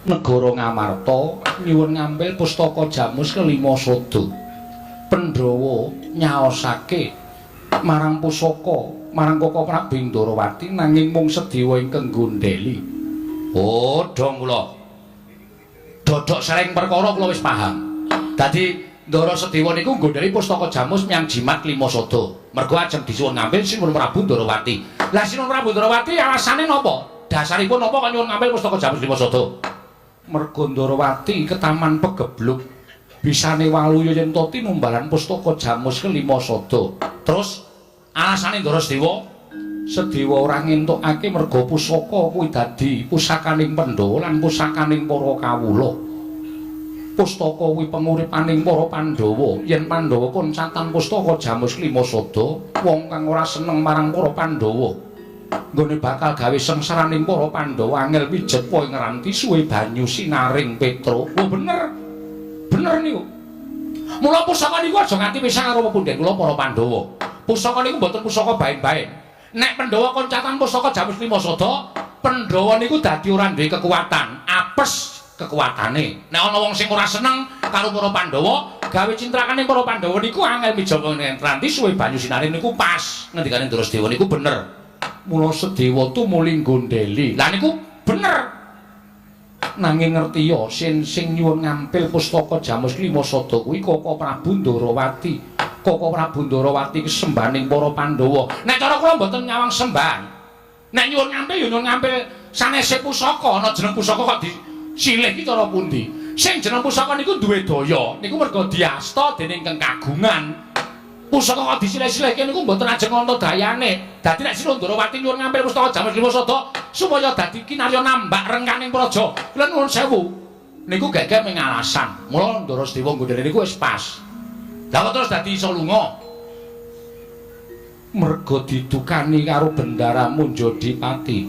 negara Ngamarta nyuwun ngambil pustaka Jamus kelima sada. Pandhawa nyaosake marang pusaka marang Koko Prabu Ndarawati nanging mung Sedewa ingkang nggondheli. Oh, dong kula. Dodok sering perkara kula wis paham. Dadi Ndara Sedewa niku nggondheli pustaka Jamus menyang jimat lima sada. Mergo ajeng disuwun ngambil Sinuwun Prabu Ndarawati. Lah Sinuwun Prabu Ndarawati alasane napa? Dasaripun napa kok nyuwun ngambil pustaka Jamus lima sada? Mergo Ndarawati ketaman pegebluk bisane waluya yen to tinumbalan pustaka Jamus kelima sada. Terus alasane Ndara Sedewa, Sedewa ora ngentukake merga pusaka kuwi dadi pusakaning Pandhawa lan pusakaning para kawula. Pustaka kuwi penguripaning para Pandhawa. Yen Pandhawa koncatan pustaka Jamus lima sada, wong kang ora seneng marang para Pandhawa nggone bakal gawe sengsaraning para Pandhawa angel pijet po ing ranti suwe banyu sinaring Petruk. Oh bener. Bener niku. Mula pusaka niku aja nganti pisah karo pepundhen kula para Pandhawa. Pusaka niku mboten pusaka baen-baen. Nek Pandhawa koncatan pusaka Jamus lima sada, Pandhawa niku dadi ora duwe kekuatan, apes kekuatane. Nek ana wong sing ora seneng karo para Pandhawa, gawe cintrakane para Pandhawa niku angel mijawa ing ranti suwe banyu sinaring niku pas. Ngendikane Ndara Sedewa niku bener. Mula Sedewa tumuli nggondheli. Lah niku bener. Nanging ngerti ya sing nyuwun ngampil pustaka Jamus lima sada kuwi Koko Prabu Ndarawati. Koko Prabu Ndarawati ki sembahaning para Pandhawa. Nek cara kula mboten nyawang sembahan. Nek nyuwun ngampil ya nyuwun ngampil sanese pusaka, ana jeneng pusaka kok disilih ki cara pundi? Sing jeneng pusaka niku duwe daya, niku merga diasta dening kang kagungan. Pusaka kok disilih-silihke niku mboten ajeng ana dayane. Dadi nek Sinuwun Ndarawati nyuwun ngampil pustaka Jamus lima sada supaya dadi kinarya nambak rengkaning praja. Kula nuwun sewu. Niku gegek mung alasan. Mula Ndara Sedewa nggondheli niku wis pas. Lah kok terus dadi iso lunga? Merga didukani karo bendaramu Jodipati.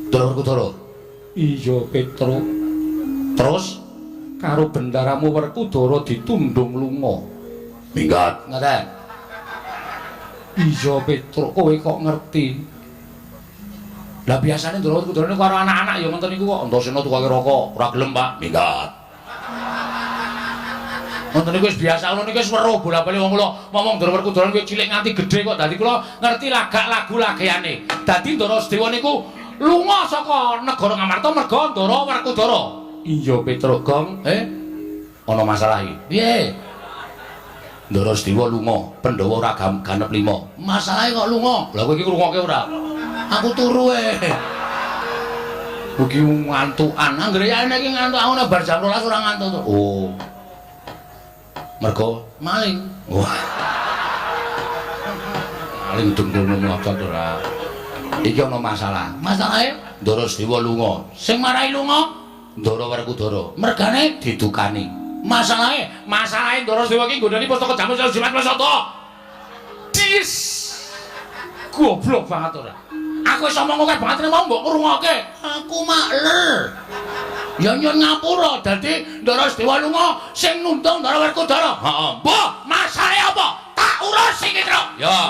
Ndara Werkudara. Iya, Petruk. Terus karo bendaramu Werkudara ditundung lunga. Minggat. Ngaten. Iya, Petruk, kowe kok ngerti? Lah biasane Ndara Werkudara niku karo anak-anak ya ngoten niku kok. Antasena tukake rokok, ora gelem, Pak. Minggat. Ngoten niku wis biasa, ngono niku wis weruh bola-bali wong kula ngomong Ndara Werkudara niku cilik nganti gedhe kok. Dadi kula ngerti lagak lagu lageane. Dadi Ndara Sedewa niku lunga saka negara Ngamarta merga Ndara Werkudara. Iya, Petruk Gong. Ana masalah iki. Piye? Ndara Sedewa lunga, Pandhawa ora ganep 5. Masalahe kok lunga? Lah kowe iki ngrungokke ora? Aku turu e. Iki ngantukan. Anggere yane iki ngantuk aku nek bar jam 12 ora ngantuk to. Oh. Mergo maling. Wah. Maling dengkul ngono ora. Iki ana masalah. Masalahe Ndara Sedewa lunga. Sing marai lunga Ndara Werkudara. Mergane didukani. Masalahe, masalahe Ndara Sedewa iki nggodani pustaka jamu jimat Sata. Dis. Goblok banget ora. Aku wis omong akeh banget mau mbok ngrungokke. Aku makler. Ya nyun ngapura dadi Ndara Sedewa lunga sing nundung Ndara Werkudara. Heeh. Mbah, masalahe apa? Tak urus iki, Truk. Ya.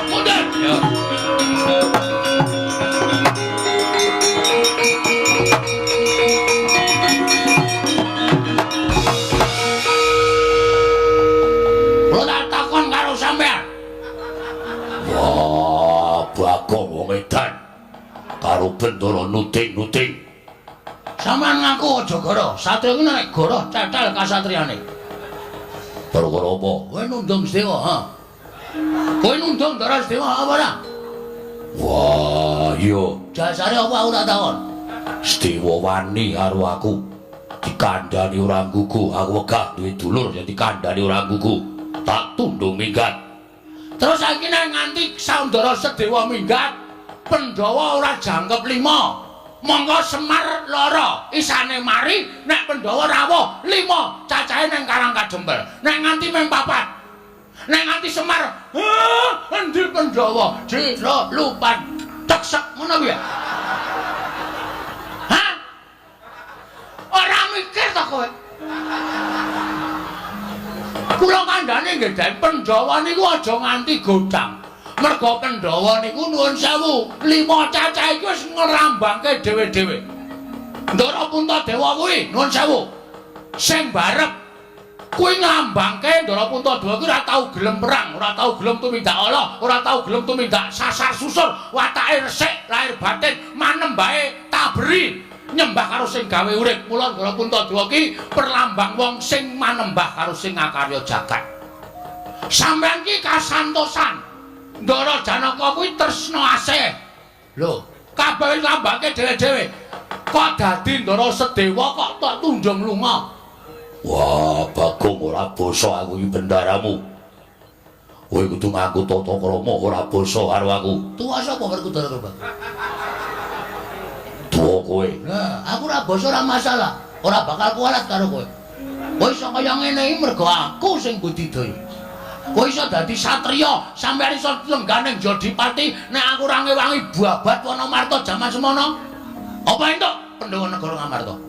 Mundur. Ya. Kula tak takon karo sampean. Wah, Bagong wong edan. Karo Bendara nuting-nuting. Sampeyan ngaku aja goro. Satria kuwi nek goro cetel kasatriyane. Perkara apa? Kowe nundung Sedewa, ha? Kowe nundung Ndara Sedewa apa ora? Wah, iya. Jasare apa aku tak takon? Sedewa wani karo aku. Dikandhani ora nggugu, aku wegah duwe dulur yen dikandhani ora nggugu. Tak tundung minggat. Terus saiki nek nganti Saundara Sedewa minggat, Pandhawa ora jangkep 5. Monggo Semar lara, isane mari nek Pandhawa rawuh 5, cacahe nang Karang Kadempel. Nek nganti mung 4. Nek nganti Semar, endi Pandhawa? Jero lupan teksek ngono kuwi ya. Hah? Ora mikir ta kowe? Kula kandhane nggih Den, Pandhawa niku aja nganti godhang. Merga Pandhawa niku nuwun sewu, 5 cacah iki wis ngrambangke dhewe-dhewe. Ndara Puntadewa kuwi nuwun sewu. Sing barep kuwi nglambangke Ndara Puntadewa kuwi ora tau gelem perang, ora tau gelem tumindak ala, ora tau gelem tumindak sasar susur, watake resik, lahir batin, manembahe taberi, nyembah karo sing gawe urip. Mula Ndara Puntadewa ki perlambang wong sing manembah karo sing ngakarya jagat. Sampeyan ki kasantosan. Ndara Janaka kuwi tresna asih. Lho, kabeh lambangke dhewe-dhewe. Kok dadi Ndara Sedewa kok tok tunjung lunga? Wah, Bagong ora basa aku iki bendaramu. Kowe kudu nganggo tata krama ora basa karo aku. Tuwa sapa Werkudara to, Bang? Tuwa kowe. Lah, aku ora basa ora masalah. Ora bakal kualat karo kowe. Kowe iso kaya ngene iki mergo aku sing budidaya. Kowe iso dadi satriya, sampeyan iso lenggah ning Jodipati nek aku ora ngewangi babat Wanamarta jaman semono. Apa entuk Pandhawa negara Ngamarta?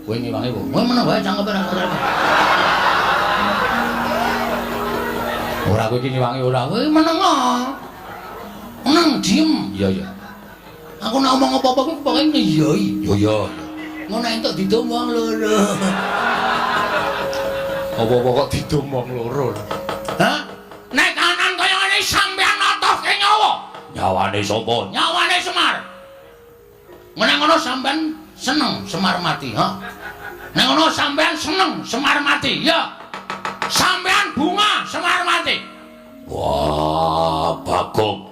Kowe ngewangi apa? Kowe meneng wae cangkeme ora ngerti. Ora kowe iki ngewangi ora. Kowe meneng. Meneng diem. Iya iya. Aku nek omong apa-apa kuwi pokoke ngiyoi. Iya iya. Ngono entuk didum wong loro. Apa-apa kok didum wong loro? Hah? Nek kanan kaya ngene sampeyan natohke nyawa. Nyawane sapa? Nyawane Semar. Nek ngono sampeyan seneng Semar mati, ha? Nek ngono sampeyan seneng Semar mati, ya. Sampeyan bunga Semar mati. Wah, Bagong.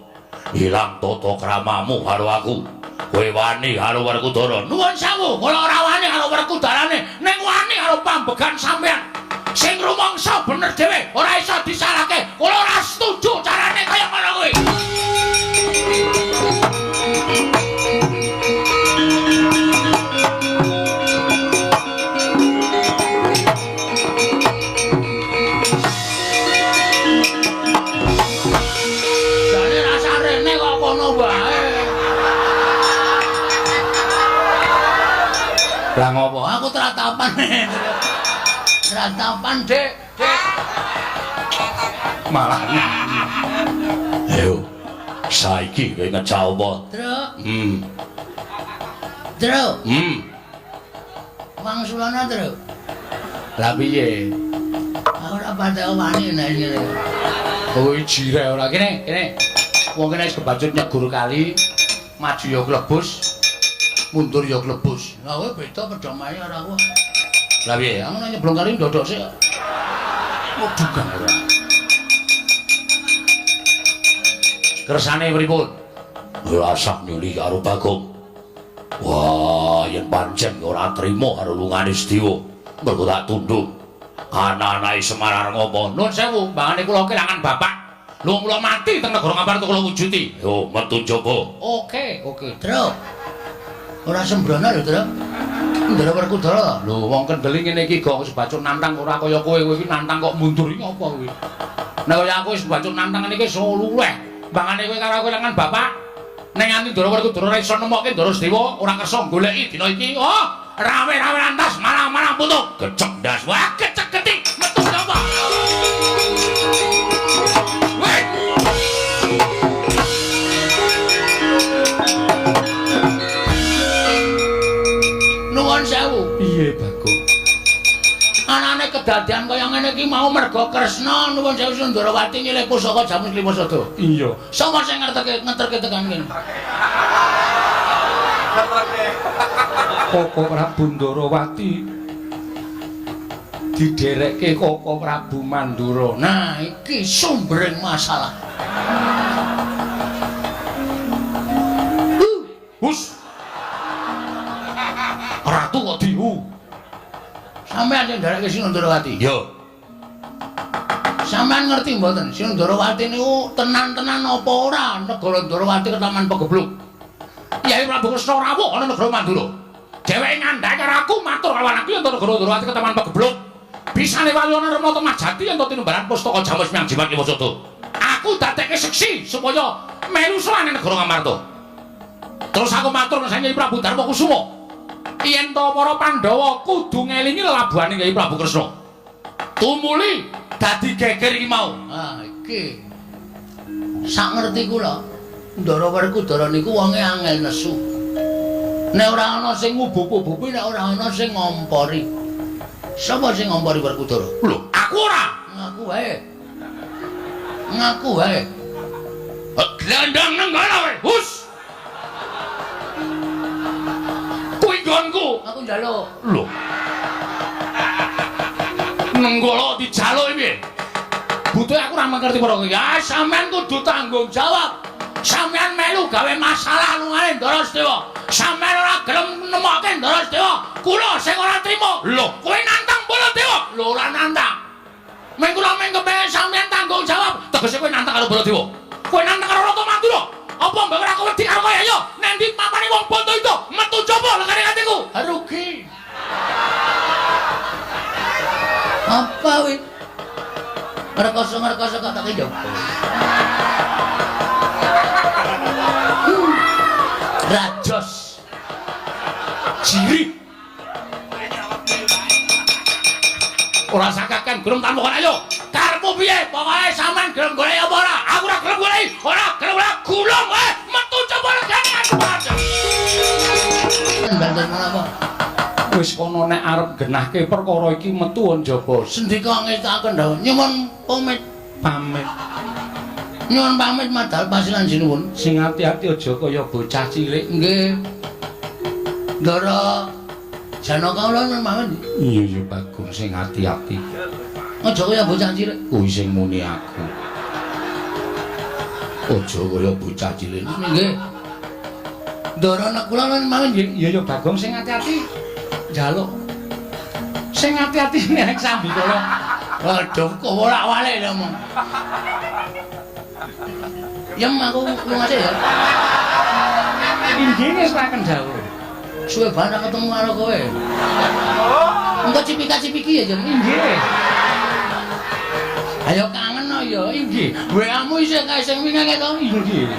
Ilang tata kramamu karo aku. Kowe wani karo Werkudara. Nuwun sewu, kula ora wani karo Werkudarane, ning wani karo pambegan sampeyan. Sing rumangsa bener dhewe, ora iso disalahke. Kula ora setuju carane kaya ngono kuwi. Lah ngopo? Aku tratapan. Tratapan, Dik. Dik. Malah nyanyi. Ayo. Saiki kowe ngejak apa? Truk. Truk. Wangsulana, Truk. Lah piye? Aku ora patek wani nek ngene. Kowe jireh ora kene, kene. Wong kene wis kebacut nyegur kali, maju ya klebus, mundur ya klebus. Lah kowe beda pedomane ora aku. Lah piye? Aku nek nyeblong kali ndodok sik. Waduh ora. Kersane pripun? Ora usah nyuli karo Bagong. Wah, yen pancen ora trima karo lungane Sedewa, mergo tak tunduk. Anak-anake Semar arep ngopo? Nuwun sewu, mbangane kula kelangan bapak. Lho kula mati teng negara Ngamarta kula wujuti. Yo metu njaba. Oke, oke. Truk. Ora sembrono lho, Truk. Ndara Werkudara. Lho wong kendeli ngene iki gong wis bacut nantang ora kaya kowe, kowe iki nantang kok mundur iki apa kowe? Nek kaya aku wis bacut nantang ngene iki wis luweh. Mbangane kowe karo aku kelangan bapak. Ning nganti Ndara Werkudara ora iso nemokke Ndara Sedewa, ora kersa goleki dina iki. Oh, rame-rame lantas malah-malah putu. Gecek ndas. Wah, gecek geti metu sapa? Weh. Nuwun sewu. Piye, Bagong? Anane kedadian kaya ngene iki mau mergo Kresna nuwun sewu Sundarawati nyilih pusaka Jamus Lima Sada. Iya. Sapa sing ngerteke ngeterke tekan kene? Koko Prabu Ndarawati diderekke Koko Prabu Mandura. Nah, iki sumbering masalah. Hus. Ratu kok dihu. Sampeyan sing nderekke Sinundarawati. Yo. Sampeyan ngerti mboten Sinundarawati niku tenan-tenan apa ora negara Ndarawati ketaman pegebluk. Yai Prabu Kresna rawuh ana negara Mandura. Dheweke ngandhake karo aku matur karo anakku yen negara Ndarawati ketaman pegebluk. Bisane waliwona Rama Temah Jati yen tinumbaran pustaka Jamus Miang Jimat Lima Sada. Aku dadekke seksi supaya melu sowan ning negara Ngamarta. Terus aku matur nang Nyai Prabu Darma Kusuma. Yen to para Pandhawa kudu ngelingi lelabuhane Kyai Prabu Kresna. Tumuli dadi geger iki mau. Ah, iki. Sak ngerti kula, Ndara Werkudara niku wonge angel nesu. Nek ora ana sing ngubuk-ubuki, nek ora ana sing ngompori. Sapa sing ngompori Werkudara? Lho, aku ora. Ngaku wae. Ngaku wae. Glandang nenggala kowe. Hus. Kuwi nggonku. Aku njaluk. Lho. Nenggala dijaluk piye? Butuhe aku ora ngerti perkara iki. Ah, sampean kudu tanggung jawab. Sampean melu gawe masalah lungane Ndara Sedewa. Sampean ora gelem nemokke Ndara Sedewa. Kula sing ora trima. Lho, kowe nantang Baladewa. Lho, ora nantang. Meng kula meng kepengin sampean tanggung jawab. Tegese kowe nantang karo Baladewa. Kowe nantang karo Ratu Mandura. Apa mbok ora wedi karo kowe? Ayo, nang ndi papane wong bondo itu? Metu coba lekane atiku. Rugi. Apa wi? Ngrekoso-ngrekoso kok tak njaba. Rajos. Jiri. Ora sakakan gelem tamokon ayo. Karepmu piye? Pokoke sampean gelem golek apa ora? Aku ora gelem golek. Ora gelem ora gulung kowe. Metu coba legane aku aja. Banten menapa? Wis kono nek arep genahke perkara iki metu njaba. Sendika ngestakaken dawuh. Nyuwun pamit. Pamit. Nyuwun pamit madal pasilan sinuwun. Sing ati-ati aja kaya bocah cilik. Nggih. Ndara Janaka kula nyuwun pamit. Iya ya Bagong sing ati-ati. Aja kaya bocah cilik. Kuwi sing muni aku. Aja kaya bocah cilik. Nggih. Ndara nek kula nyuwun pamit nggih. Iya ya Bagong sing ati-ati. Njaluk. Sing ati-ati nek sambikala. Waduh, kok ora walik lho omong. Yem aku lunga sik ya. Inggih ngestaken dawuh. Suwe banget ketemu karo kowe. Engko cipika-cipiki ya, Jem. Inggih. Ayo kangen no ya, inggih. WA-mu isih kae sing wingi to? Inggih.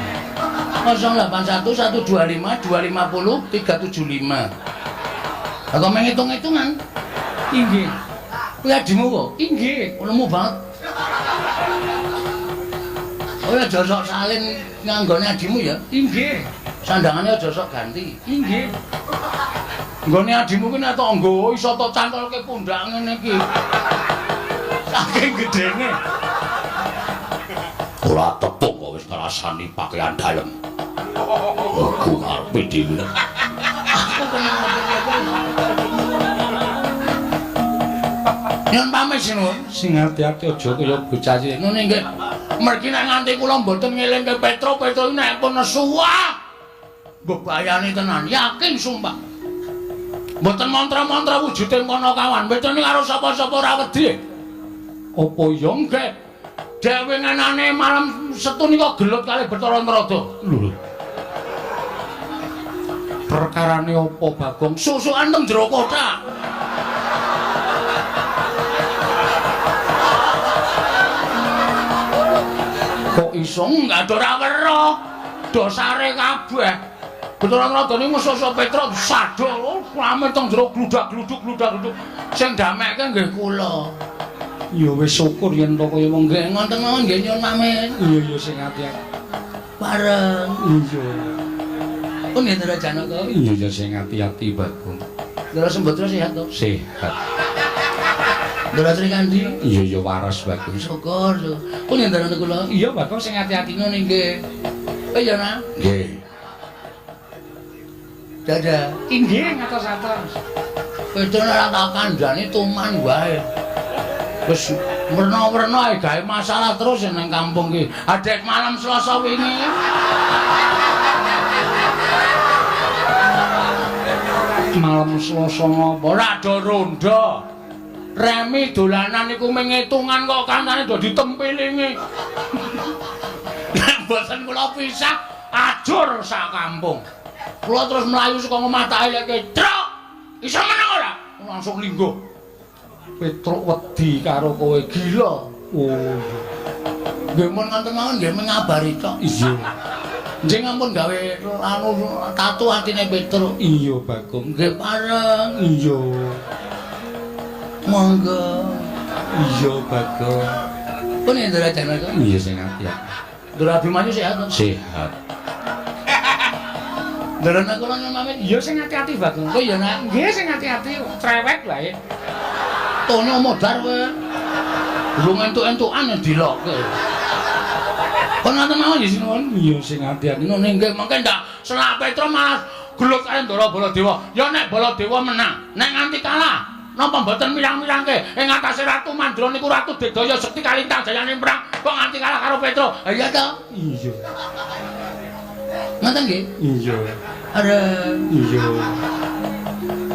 081 125 250 375. Lah kok meng ngitung-ngitungan? Inggih. Kuwi adimu kok? Inggih. Lemu banget. Oh ya aja sok salin nganggone adimu ya. Inggih. Sandangane aja sok ganti. Inggih. Nggone adimu kuwi nek tok nggo iso tok cantolke pundak ngene iki. Saking gedene. Ora tepung kok wis ngrasani pakaian dalem. Aku ngarepe dhewe. Aku kena. Nyun pamit sinuwun. Sing ati-ati aja kaya bocah cilik. Ngono nggih. Mergi nek nganti kula mboten ngelingke Petro, Petro nek pun nesu wah. Mbebayani tenan, yakin sumpah. Mboten mantra-mantra wujude kono kawan. Petro karo sapa-sapa ora wedi. Apa ya nggih. Dewe ngenane malam Setu nika gelut kali Bathara Narada. Lho. Perkarane apa, Bagong? Susukan teng jero kothak. Kok iso enggak ada ora weruh. Dosare kabeh. Bathara Narada niku susuk Petruk sadol rame teng jero gludak-gluduk gludak-gluduk. Sing damekke nggih kula. Ya wis syukur yen to kaya wong nggih ngoten mawon nggih nyuwun pamit. Iya iya sing ati-ati. Bareng. Iya. Pun nggih Ndara Janaka. Iya iya sing ati-ati Bagong. Ndara Sembadra sehat to? Sehat. Ndara Srikandhi? Iya iya waras Bagong. Syukur. Pun nggih Ndara kula. Iya Bagong sing ati-ati ngono nggih. Oh iya nah. Nggih. Dadah. Inggih ngatos-atos. Petro ora tak kandhani tuman wae. Wis werna-werna ae gawe masalah terus nang kampung iki. Adek malam Selasa wingi. Malam Selasa ngopo? Ora do rondo. Remi dolanan iku mung ngitungan kok kancane do ditempilingi. Nek mboten kula pisah ajur sak kampung. Kula terus mlayu saka omah tak eleke, "Truk, iso meneng ora?" Langsung lingguh. Petruk wedi karo kowe gila. Oh iya. Nggih mun ngoten mawon nggih mengabari tok. Iya. Nggih ampun gawe anu tatu atine Petruk. Iya Bagong. Nggih pareng. Iya. Monggo. Iya Bagong. Pun Ndara Janaka. Iya sing ati-ati. Ndara Abimanyu sehat to? Sehat. Ndara kula nyuwun pamit. Iya sing ati-ati Bagong. Oh iya nak. Nggih sing ati-ati cerewet wae. Tono modar kowe. Durung entuk-entukan dilokke. Kon ngoten mawon nggih sinuwun. Iya sing ati-ati. Ngono nggih mengke ndak selak Petro malah gelut karo Ndara Baladewa. Ya nek Baladewa menang, nek nganti kalah, napa mboten mirang-mirangke ing atase Ratu Mandra niku Ratu Digdaya Sekti Kalintang jayane perang kok nganti kalah karo Petro. Ha iya to? Iya. Ngoten nggih? Iya. Arep. Iya.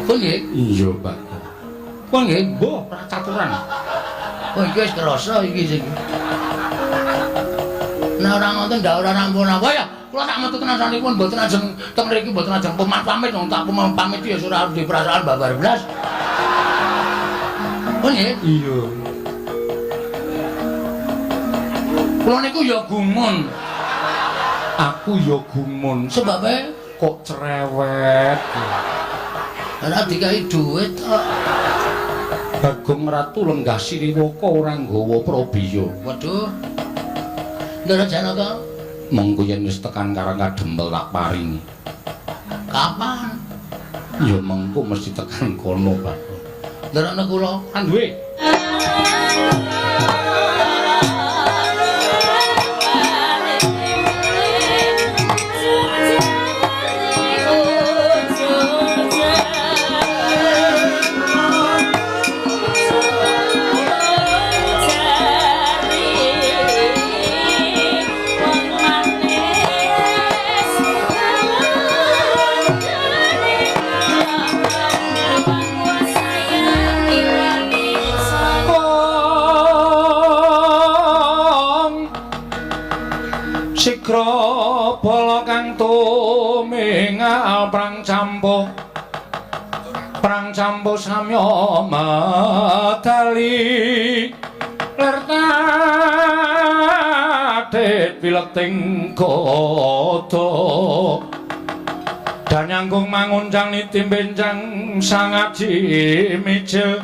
Pun nggih? Iya, Pak. Pun nggih, mbuh ora caturan. Oh iki wis kerasa iki sing. Nek ora ngoten ndak ora rampung apa ya. Kula tak metu tenan sanipun mboten ajeng teng mriki mboten ajeng pamit wong tak pamit ya ora duwe perasaan babar blas. Pun nggih? Iya. Kula niku ya gumun. Aku ya gumun. Sebabe kok cerewet. Ora dikai dhuwit kok. Bagong Ratu lenggah Siriwaka ora nggawa prabiya. Waduh. Ndara Janaka, mengko yen wis tekan Karang Kadempel tak paringi. Kapan? Ya mengko mesti tekan kono, Pak. Ndara kula kan duwe. Sigra bala kang tumingal prang campuh samya medali lir tadit pileting gada Danyangkung manguncang niti bencang sangaji mijil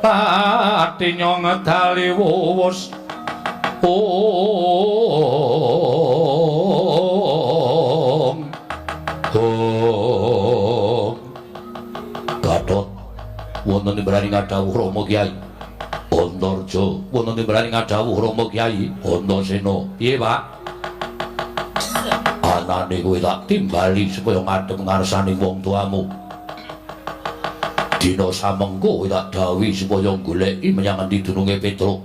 pati nyongedali wuwus. Om Om Gatot wonten timbalane ngadhawuh Rama Kyai Antarja, wonten timbalane ngadhawuh Rama Kyai Antasena. Piye, Pak? Anane kowe tak timbali supaya ngadhep ngarsane wong tuamu. Dina samengko kowe tak dhawuhi supaya goleki menyang endi dununge Petruk.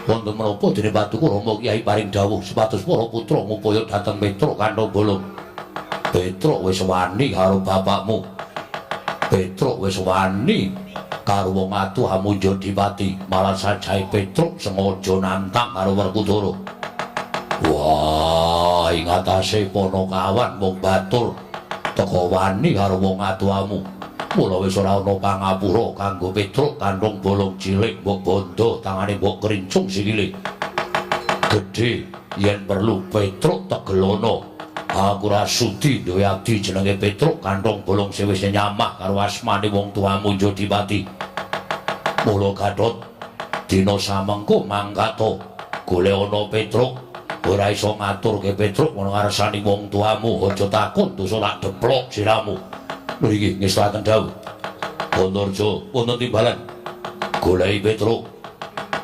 Wonten menapa dene Paduka Rama Kyai paring dawuh supados para putra ngupaya dhateng Petruk kanthi bolong. Petruk wis wani karo bapakmu. Petruk wis wani karo wong atuh amunja dipati, malah sajae Petruk sengaja nantang karo Werkudara. Wah, ing atase Panakawan wong batur teka wani karo wong atuhamu. Mula wis ora ana pangapura kanggo Petruk kanthong bolong cilik mbok bondo tangane mbok krincung sikile. Gedhe yen perlu Petruk tegelono. Aku ora sudi duwe abdi jenenge Petruk kanthong bolong sing wis nyamah karo asmane wong tuamu Jodipati. Mula Gatot dina samengko mangkato golek ana Petruk, ora iso ngaturke Petruk ana ngarsane wong tuamu, aja takon dosa tak deplok siramu. Mriki ngestakaken dawuh. Antarja wonten timbalan goleki Petruk.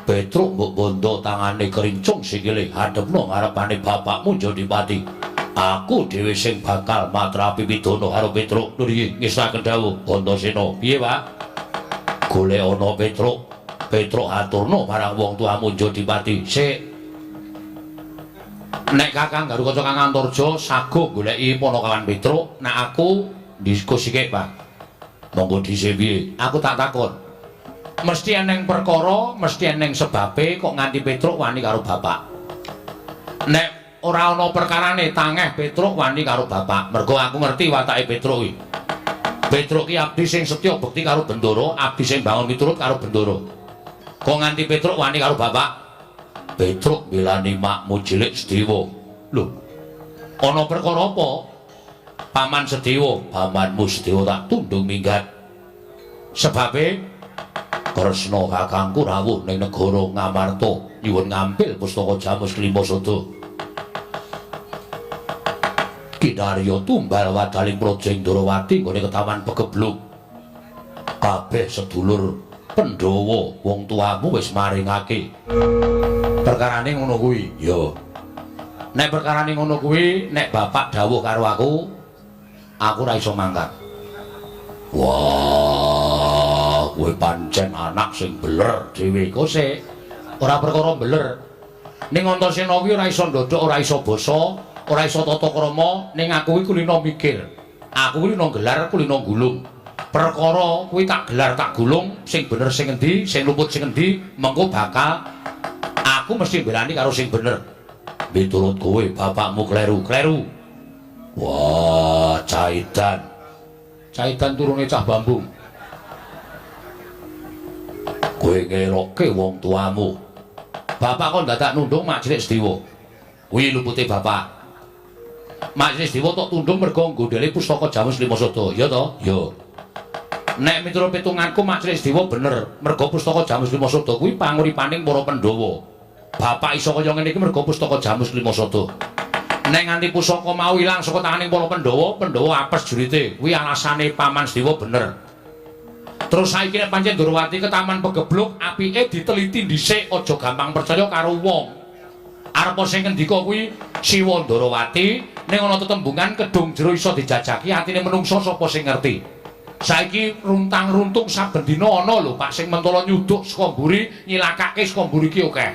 Petruk mbok bondo tangane krincung sikile hadepno ngarepane bapakmu Jodipati. Aku dhewe sing bakal matrapi pidana karo Petruk. Nggih, ngestakaken dawuh Antasena. Piye, Pak? Golek ana Petruk. Petruk aturna marang wong tuamu Jodipati. Sik. Nek Kakang Garukaca Kang Antarja saguh goleki Panakawan Petruk, nek aku diskusi sik, Pak. Monggo dhisik piye? Aku tak takon. Mesti eneng perkara, mesti eneng sebabe kok nganti Petruk wani karo bapak. Nek ora ana perkarane tangeh Petruk wani karo bapak. Mergo aku ngerti watake Petruk iki. Petruk ki abdi sing setya bekti karo Bendara, abdi sing bangun miturut karo Bendara. Kok nganti Petruk wani karo bapak? Petruk mbelani makmu cilik Sedewa. Lho. Ana perkara apa? Paman Sedewa, pamanmu Sedewa tak tundung minggat. Sebabe Kresna kakangku rawuh ning negara Ngamarta nyuwun ngampil pustaka Jamus Klima Sada. Kinarya tumbal wadaling Praja Indrawati nggone ketaman pegebluk. Kabeh sedulur Pandhawa wong tuamu wis maringake. Perkarane ngono kuwi. Ya. Nek perkarane ngono kuwi, nek bapak dawuh karo aku, aku ora iso mangkat. Wah, kowe pancen anak sing beler dhewe. Kok sik ora perkara beler. Ning Antasena kuwi ora iso ndodhok, ora iso basa, ora iso tata krama, ning aku kuwi kulino mikir. Aku kulino gelar, kulino gulung. Perkara kuwi tak gelar tak gulung, sing bener sing endi, sing luput sing endi, mengko bakal aku mesti mbelani karo sing bener. Miturut kowe bapakmu kleru, kleru. Wah, caidan. Caidan turune cah bambu. Kowe ngerokke wong tuamu. Bapak kok dadak nundung mak cilik Sedewa. Kuwi lupute bapak. Mak cilik Sedewa tok tundung mergo nggondhele pustaka Jamus Lima Sada, ya to? Ya. Nek miturut pitunganku mak cilik Sedewa bener, mergo pustaka Jamus Lima Sada kuwi panguripaning para Pandhawa. Bapak iso kaya ngene iki mergo pustaka Jamus Lima Sada. Nek nganti pusaka mau ilang saka tanganing para Pandhawa, Pandhawa apes jurite. Kuwi alasane Paman Sedewa bener. Terus saiki nek pancen Ndorowati ketaman pegebluk, apike diteliti dhisik, aja gampang percaya karo wong. Arep sing ngendika kuwi Siwa Ndorowati, ning ana tetembungan kedung jero iso dijajaki atine menungsa sapa sing ngerti. Saiki runtang-runtung saben dina ana lho Pak sing mentala nyuduk saka mburi, nyilakake saka mburi ki akeh.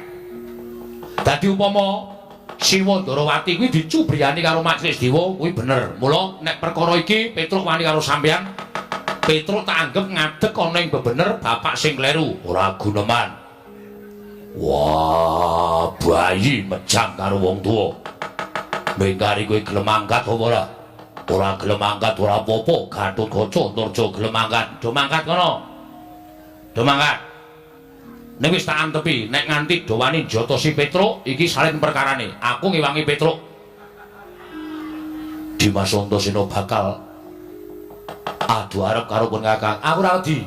Dadi upama Siwa Ndorowati kuwi dicubriyani karo Mak Cilik Sedewa kuwi bener. Mula nek perkara iki Petruk wani karo sampeyan, Petruk tak anggep ngadeg ana ing bebener bapak sing kleru, ora guneman. Wah, bayi mejang karo wong tuwa. Mengkari kowe gelem angkat apa ora? Ora gelem angkat ora apa-apa, Gatotkaca Antarja gelem angkat. Do mangkat kono. Do mangkat. Nek wis tak antepi, nek nganti do wani njotosi Petruk, iki salin perkarane. Aku ngewangi Petruk. Dimas Antasena bakal adu arep karo pun Kakang. Aku ora wedi.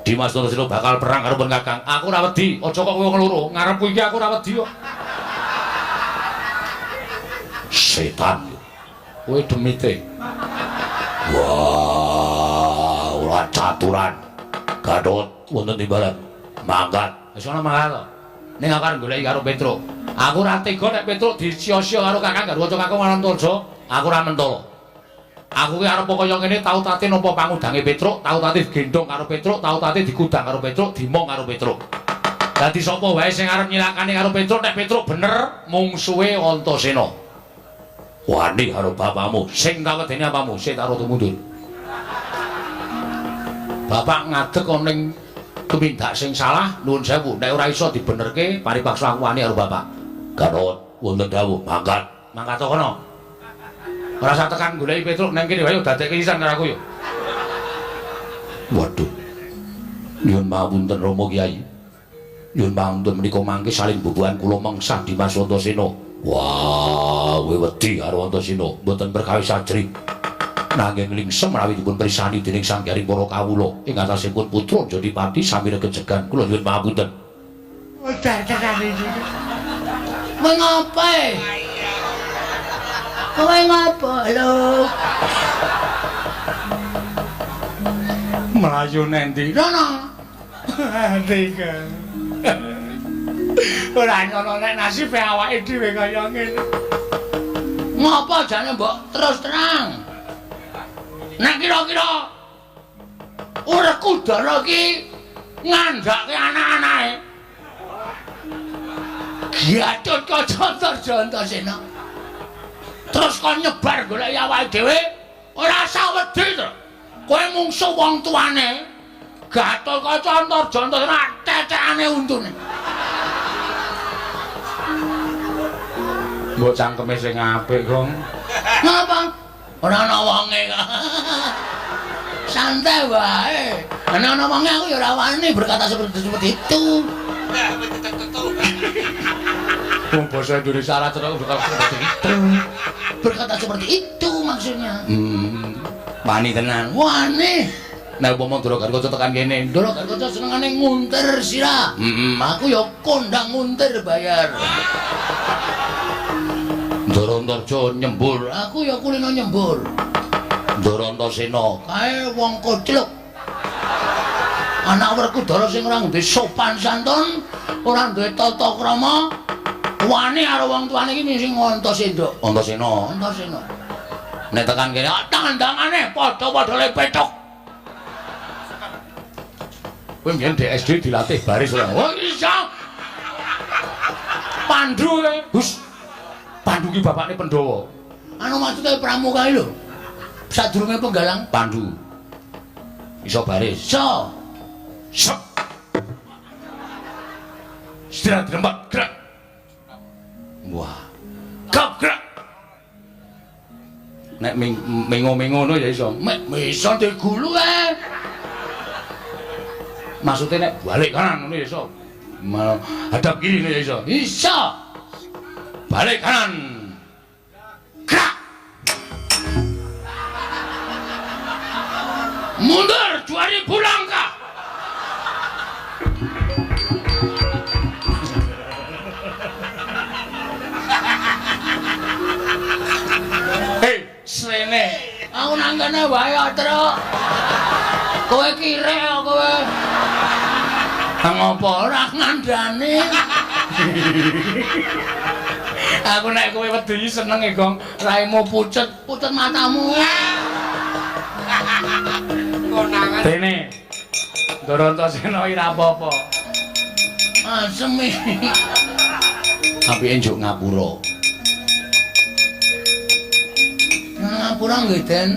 Dimas Antasena bakal perang karo pun Kakang. Aku ora wedi. Aja kok kowe ngloro. Ngarepku iki aku ora wedi kok. Setan. Kowe demite. Wah, ora caturan. Gatot wonten timbalan. Mangkat. Wis ana mangkat to. Ning aku arep goleki karo Petruk. Aku ora tega nek Petruk disia-sia karo Kakang Garwaca Kakung Anantarja. Aku ora mentolo. Aku ki arep kaya ngene tau tate nampa pangudange Petruk, tau tate digendhong karo Petruk, tau tate dikudang karo Petruk, dimong karo Petruk. Dadi sapa wae sing arep nyilakani karo Petruk, nek Petruk bener mungsuhe Antasena. Wani karo bapakmu, sing tak wedeni apamu, sing tak rada mundur. Bapak ngadeg ana ning tumindak sing salah, nuwun sewu, nek ora iso dibenerke, paripaksa aku wani karo bapak. Gatot wonten dawuh, mangkat. Mangkat kono. Ora usah tekan goleki Petruk nang kene wae dadekke sisan karo aku yo. Waduh. Nyuwun pangapunten Rama Kyai. Nyuwun pangapunten menika mangke saling bubuhan kula mengsah Dimas Antasena. Wah, kowe wedi karo Antasena, mboten perkawis ajrih. Nanging lingsem menawi dipun pirsani dening Sang Hyang para kawula ing atasipun putra Jodipati sami regejegan. Kula nyuwun pangapunten. Udah tenan iki. Mengapa? Kowe ngapa lho? Mlayu nendi? Rono. Ati kan. Ora nyono nek nasibe awake dhewe kaya ngene. Ngapa jane mbok terus terang? Nek kira-kira Werkudara iki ngandhake anak-anake. Gatotkaca Antarja Antasena. Terus kon nyebar goleki awake dhewe, ora usah wedi to. Kowe mungsuh wong tuane. Gatotkaca Antarja Antasena tetekane untune. Mbok cangkeme sing apik, Gong. Ngapa? Ora ana wonge kok. Santai wae. Nek ana wonge aku ya ora wani berkata seperti itu. Wong basa Indonesia ora cetha berkata seperti itu. Berkata seperti itu maksudnya. Wani tenan. Wani. Nek umpama Ndara Gatotkaca tekan kene, Ndara Gatotkaca senengane nguntir sira. Aku ya kondang nguntir bayar. Ndara Antarja nyembur, aku ya kulino nyembur. Ndara Antasena kae wong kocluk. Anak Werkudara sing ora duwe sopan santun, ora duwe tata krama, wani karo wong tuane iki sing Antasena. Antasena. Antasena. Nek tekan kene, tandangane padha-padha le pethuk. Kowe mbiyen di SD dilatih baris ora? Oh iya. Pandu kowe. Hus. Pandu ki bapakne Pandhawa. Anu maksude pramuka lho. Sadurunge penggalang Pandu. Iso baris. Iso. Sep. Istirahat rembat gerak. Wah. Kap gerak. Nek mengo-mengo ngono ya iso. Mek iso digulu ae. Maksudnya nek balik kanan ngono ya iso. Hadap kiri ngono ya iso. Iso. Balik kanan. Gerak. Mundur 2000 langkah. Hei, srene. Aku nang kene wae, Truk. Kowe kirek kok kowe. Ngopo ora ngandani? Aku nek kowe wedi seneng e, Gong. Raimu pucet, pucet matamu. Konangan. Dene. Ndara Antasena ora apa-apa. Asem iki. Apike njuk ngapura. Ngapura nggih, Den.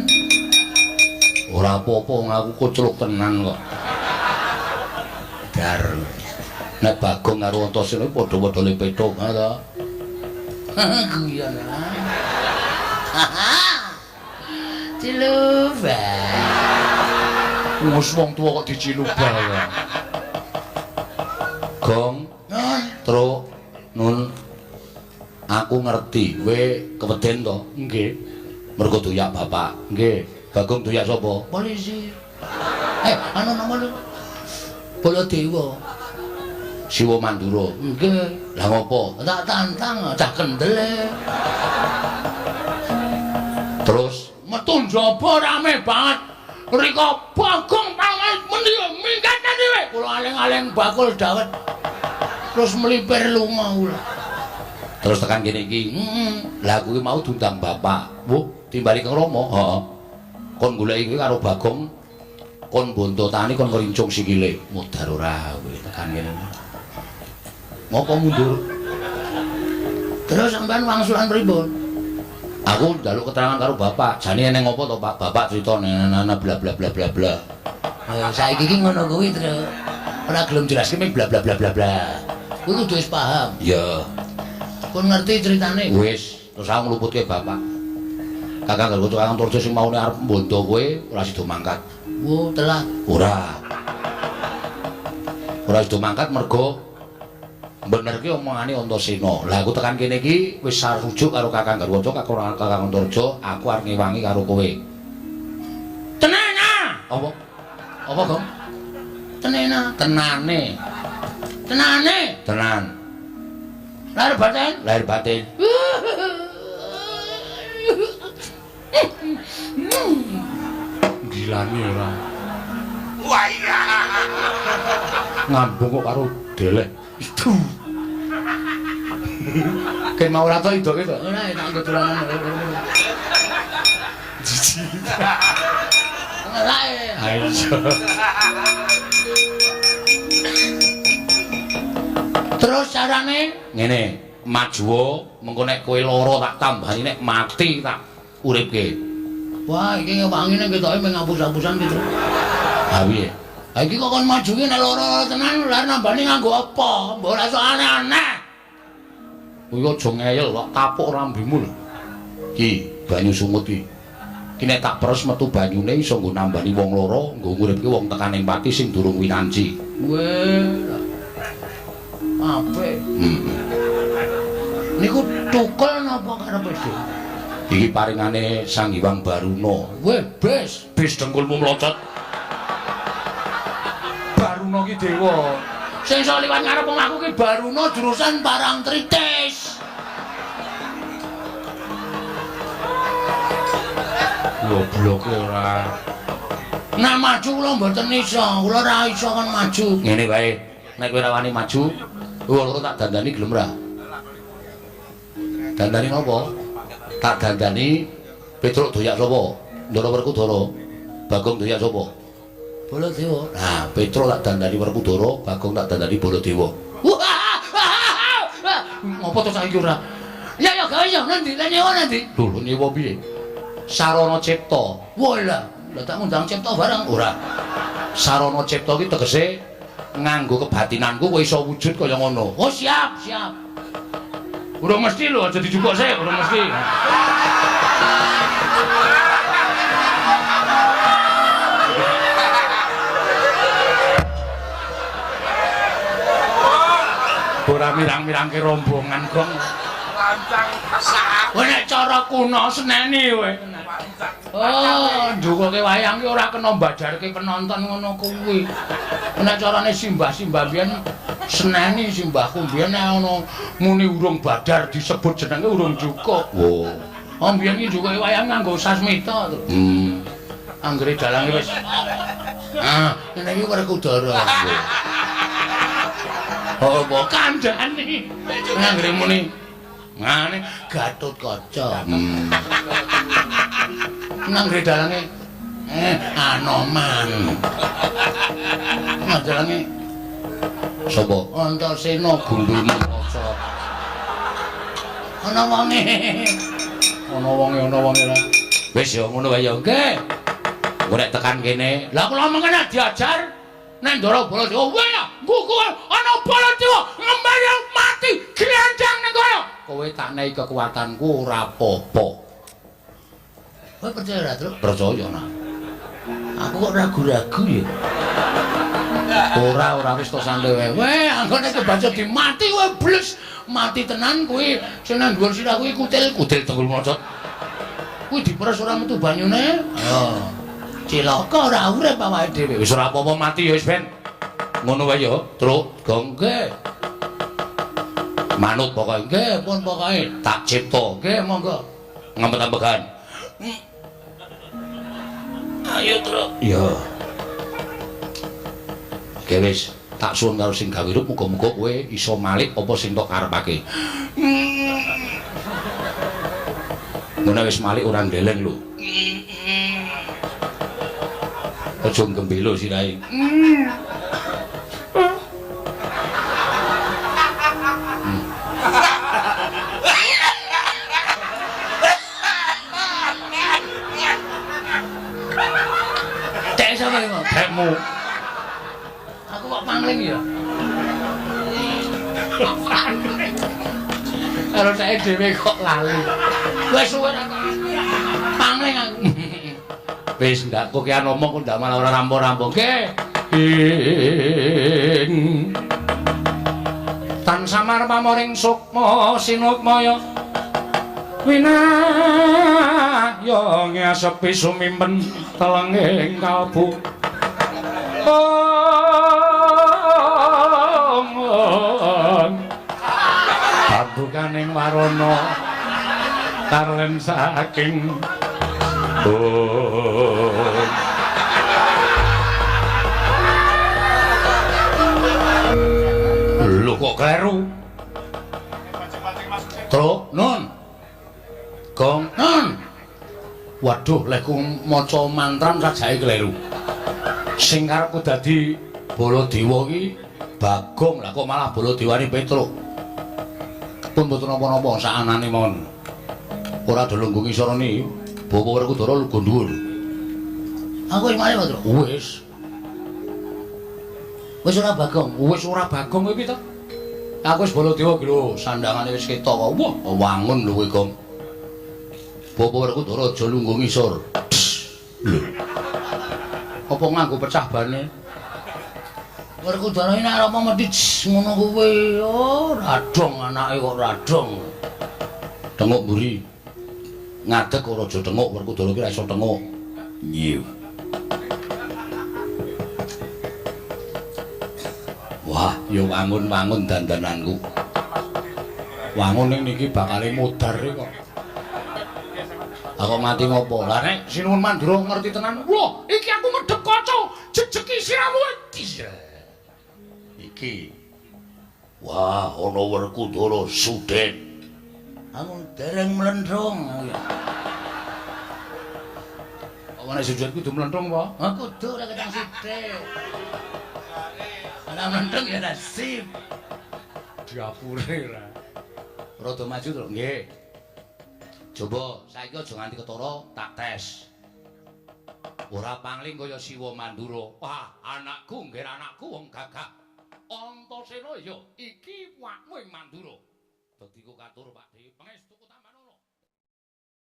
Ora apa-apa, aku kocluk tenan kok. Dar. Nek Bagong karo Antasena padha-padha le pethuk, ha ta? Guyon. Ciluba. Wis wong tuwa kok diciluba ya. Gong, Truk, Nun. Aku ngerti kowe keweden to? Nggih. Mergo doyak bapak. Nggih. Bagong doyak sapa? Polisi. Anu nama lho. Baladewa. Siwa Mandura. Nggih. Lah ngopo? Tak tantang cah kendel. Terus metu njaba rame banget. Rika Bagong pamit mendi minggat dhewe. Kula aling-aling bakul dawet. Terus mlipir lunga kula. Terus tekan kene iki. Heeh. Lah kuwi mau diundang bapak. Wuh, timbali Kang Rama. Heeh. Kon goleki kuwi karo Bagong kon bontotani kon ngrincung sikile. Mudar ora kowe tekan kene. Ngopo mundur? Terus sampean wangsulan pripun? Aku njaluk keterangan karo bapak. Jane eneng apa to, Pak? Bapak crita nana bla bla bla bla bla. Saiki iki ngono kuwi, Tru. Ora gelem jelaske mung bla bla bla bla bla. Kuwi kudu wis paham. Iya. Kon ngerti critane? Wis, terus aku ngluputke bapak. Kakang Garwa Kakang Antarja sing maune arep mbondo kowe ora sida mangkat. Wo, telat. Ora. Ora sida mangkat mergo benerke omongane Antasena. Lah aku tekan kene iki wis sarujuk karo Kakang Garwaca, Kakang Antarja, aku arep ngewangi karo kowe. Tenana. Apa? Apa, Gong? Tenena. Tenane. Tenane. Tenan. Lahir batin. Lahir batin. Gilane ora. Wah iya. Ngambung kok karo deleh. Itu. Ken mau ora to idoke to? Ora tak nggo dolanan. Jijik. Ngelake. Ha iya. Terus carane ngene, majuwa mengko nek kowe lara tak tambani, nek mati tak uripke. Wah, iki ngewangi nek ketoke mung ngapus-apusan gitu. Ha piye? Ha iki kok kon maju ki nek lara tenan lha nambani nganggo apa? Mbok ora iso aneh-aneh. Kuwi aja ngeyel kok kapuk rambimu lho. Ki, banyu sungut iki. Ki nek tak peres metu banyune iso nggo nambani wong lara, nggo nguripke wong tekan ing pati sing durung winanci. Weh. Apik. Niku tukul napa karepe dhewe? Iki paringane Sang Hyang Baruna. Weh, bes, bes dengkulmu mlocot. Baruna ki dewa. Sing iso liwat ngarep omahku ki Baruna jurusan Parangtritis. Gobloke ora. Nek maju kula mboten iso, kula ora iso kon maju. Ngene wae, nek kowe ora wani maju, kowe loro tak dandani gelem ra? Dandani napa? Tak dandani Petruk doyak sapa? Ndara Werkudara. Bagong doyak sapa? Baladewa. Nah, Petruk tak dandani Werkudara, Bagong tak dandani Baladewa. Ngopo to saiki ora? Ya ya gawe ya nanti, lah nyewa nanti. Lho, nyewa piye? Sarana Cipta. Wah lah, lah tak ngundang Cipta barang ora. Sarana Cipta ki tegese nganggo kebatinanku kowe iso wujud kaya ngono. Oh siap, siap. Urung mesti lho, aja dijupuk sik, urung mesti. Ora mirang-mirangke rombongan, Gong. Lancang sak. Kowe nek cara kuno seneni kowe. Oh, ndukoke wayang ki ora kena mbajarke penonton ngono kuwi. Nek carane simbah-simbah biyen seneni simbahku biyen nek ana muni urung badar disebut jenenge urung cukup. Oh. Oh biyen ki njukoke wayang nganggo sasmita to. Anggere dalange wis. Ah, ngene iki Werkudara. Oh, apa kandhane? Anggere muni ngene Gatotkaca. Nanggre dalange Anoman. Nang dalange sapa? Antasena gundulmu maca. Ana wonge. Ana wonge, ana wonge lah. Wis ya ngono wae ya. Nggih. Engko nek tekan kene, lah kula mengko nek diajar nek Ndara Baladewa, weh ngguku ana Baladewa ngembang mati glandang ning kono. Kowe tak nehi kekuatanku ora apa-apa. Kowe percaya ora, Truk? Percaya nah. Aku kok ragu-ragu ya. Ora wis to santai wae. Weh, anggone kebaca dimati kowe bles, mati tenan kuwi sing nang dhuwur sirah kuwi kutil, kutil tenggul mlocot. Kuwi diperes ora metu banyune. Ayo. Cilaka ora urip awake dhewe. Wis ora apa-apa mati ya wis ben. Ngono wae ya, Truk. Gong nggih. Manut pokoke. Nggih, pun pokoke. Tak cipta. Nggih, monggo. Ngambet-ambekan. Ayo, Truk. Iya. Oke wis, tak suwun karo sing gawe rup muga-muga kowe iso malik apa sing tok karepake. Ngono wis malik ora ndeleng lho. Aja gembelo sirahe. Cek sapa iki, Mas? Tekmu. Aku kok pangling ya. Karo ceke dhewe kok lali. Wis suwe aku pangling aku. Wis ndak kokean omong kok ndak malah ora rampung-rampung. Nggih. Ing tan samar pamoring sukma sinukmaya winahya nyasepi sumimpen telenging kalbu. Om Babukaning warana tarlen saking Om. Lho kok kleru? Truk, Nun. Gong. Nun. Waduh, lehku maca mantram sajake kleru. Sing karepku dadi Baladewa iki Bagong, lah kok malah Baladewane Petruk. Pun mboten napa-napa sakanane mawon. Ora do lungguh ngisorone, Bapak Werkudara lungguh dhuwur. Aku wis mari, Truk. Wis. Wis ora Bagong. Wis ora Bagong kowe piye to? Aku wis Baladewa iki lho, sandangane wis ketok kok. Wah, wangun lho kowe, Gong. Bapak Werkudara aja lungguh ngisor. Lho. Apa nganggo pecah bane? Werkudara iki nek arep mesti ngono kuwi, oh radong anake kok radong. Tengok mburi. Ngadeg ora aja tengok, Werkudara ki ora iso tengok. Nggih. Wah, ya wangun-wangun dandananku. Wangun ning niki bakale mudhar kok. Aku mati ngopo? Lah nek Sinuwun Mandura ngerti tenan. Wah, iki aku medhep kaca, jejeki siramu. Iki. Wah, ana Werkudara suden. Aku dereng mlenthung. Apa nek suden kudu mlenthung apa? Ha kudu ora ketang sithik. Ora mlenthung ya nasib. Diapure ra. Rada maju to, nggih. Coba saiki aja nganti ketara tak tes. Ora pangling kaya Siwa Mandura. Wah, anakku nggih anakku wong gagah. Antasena ya iki wakmu ing Mandura. Dadi ku katur Pakdhe, pangestuku tambahan.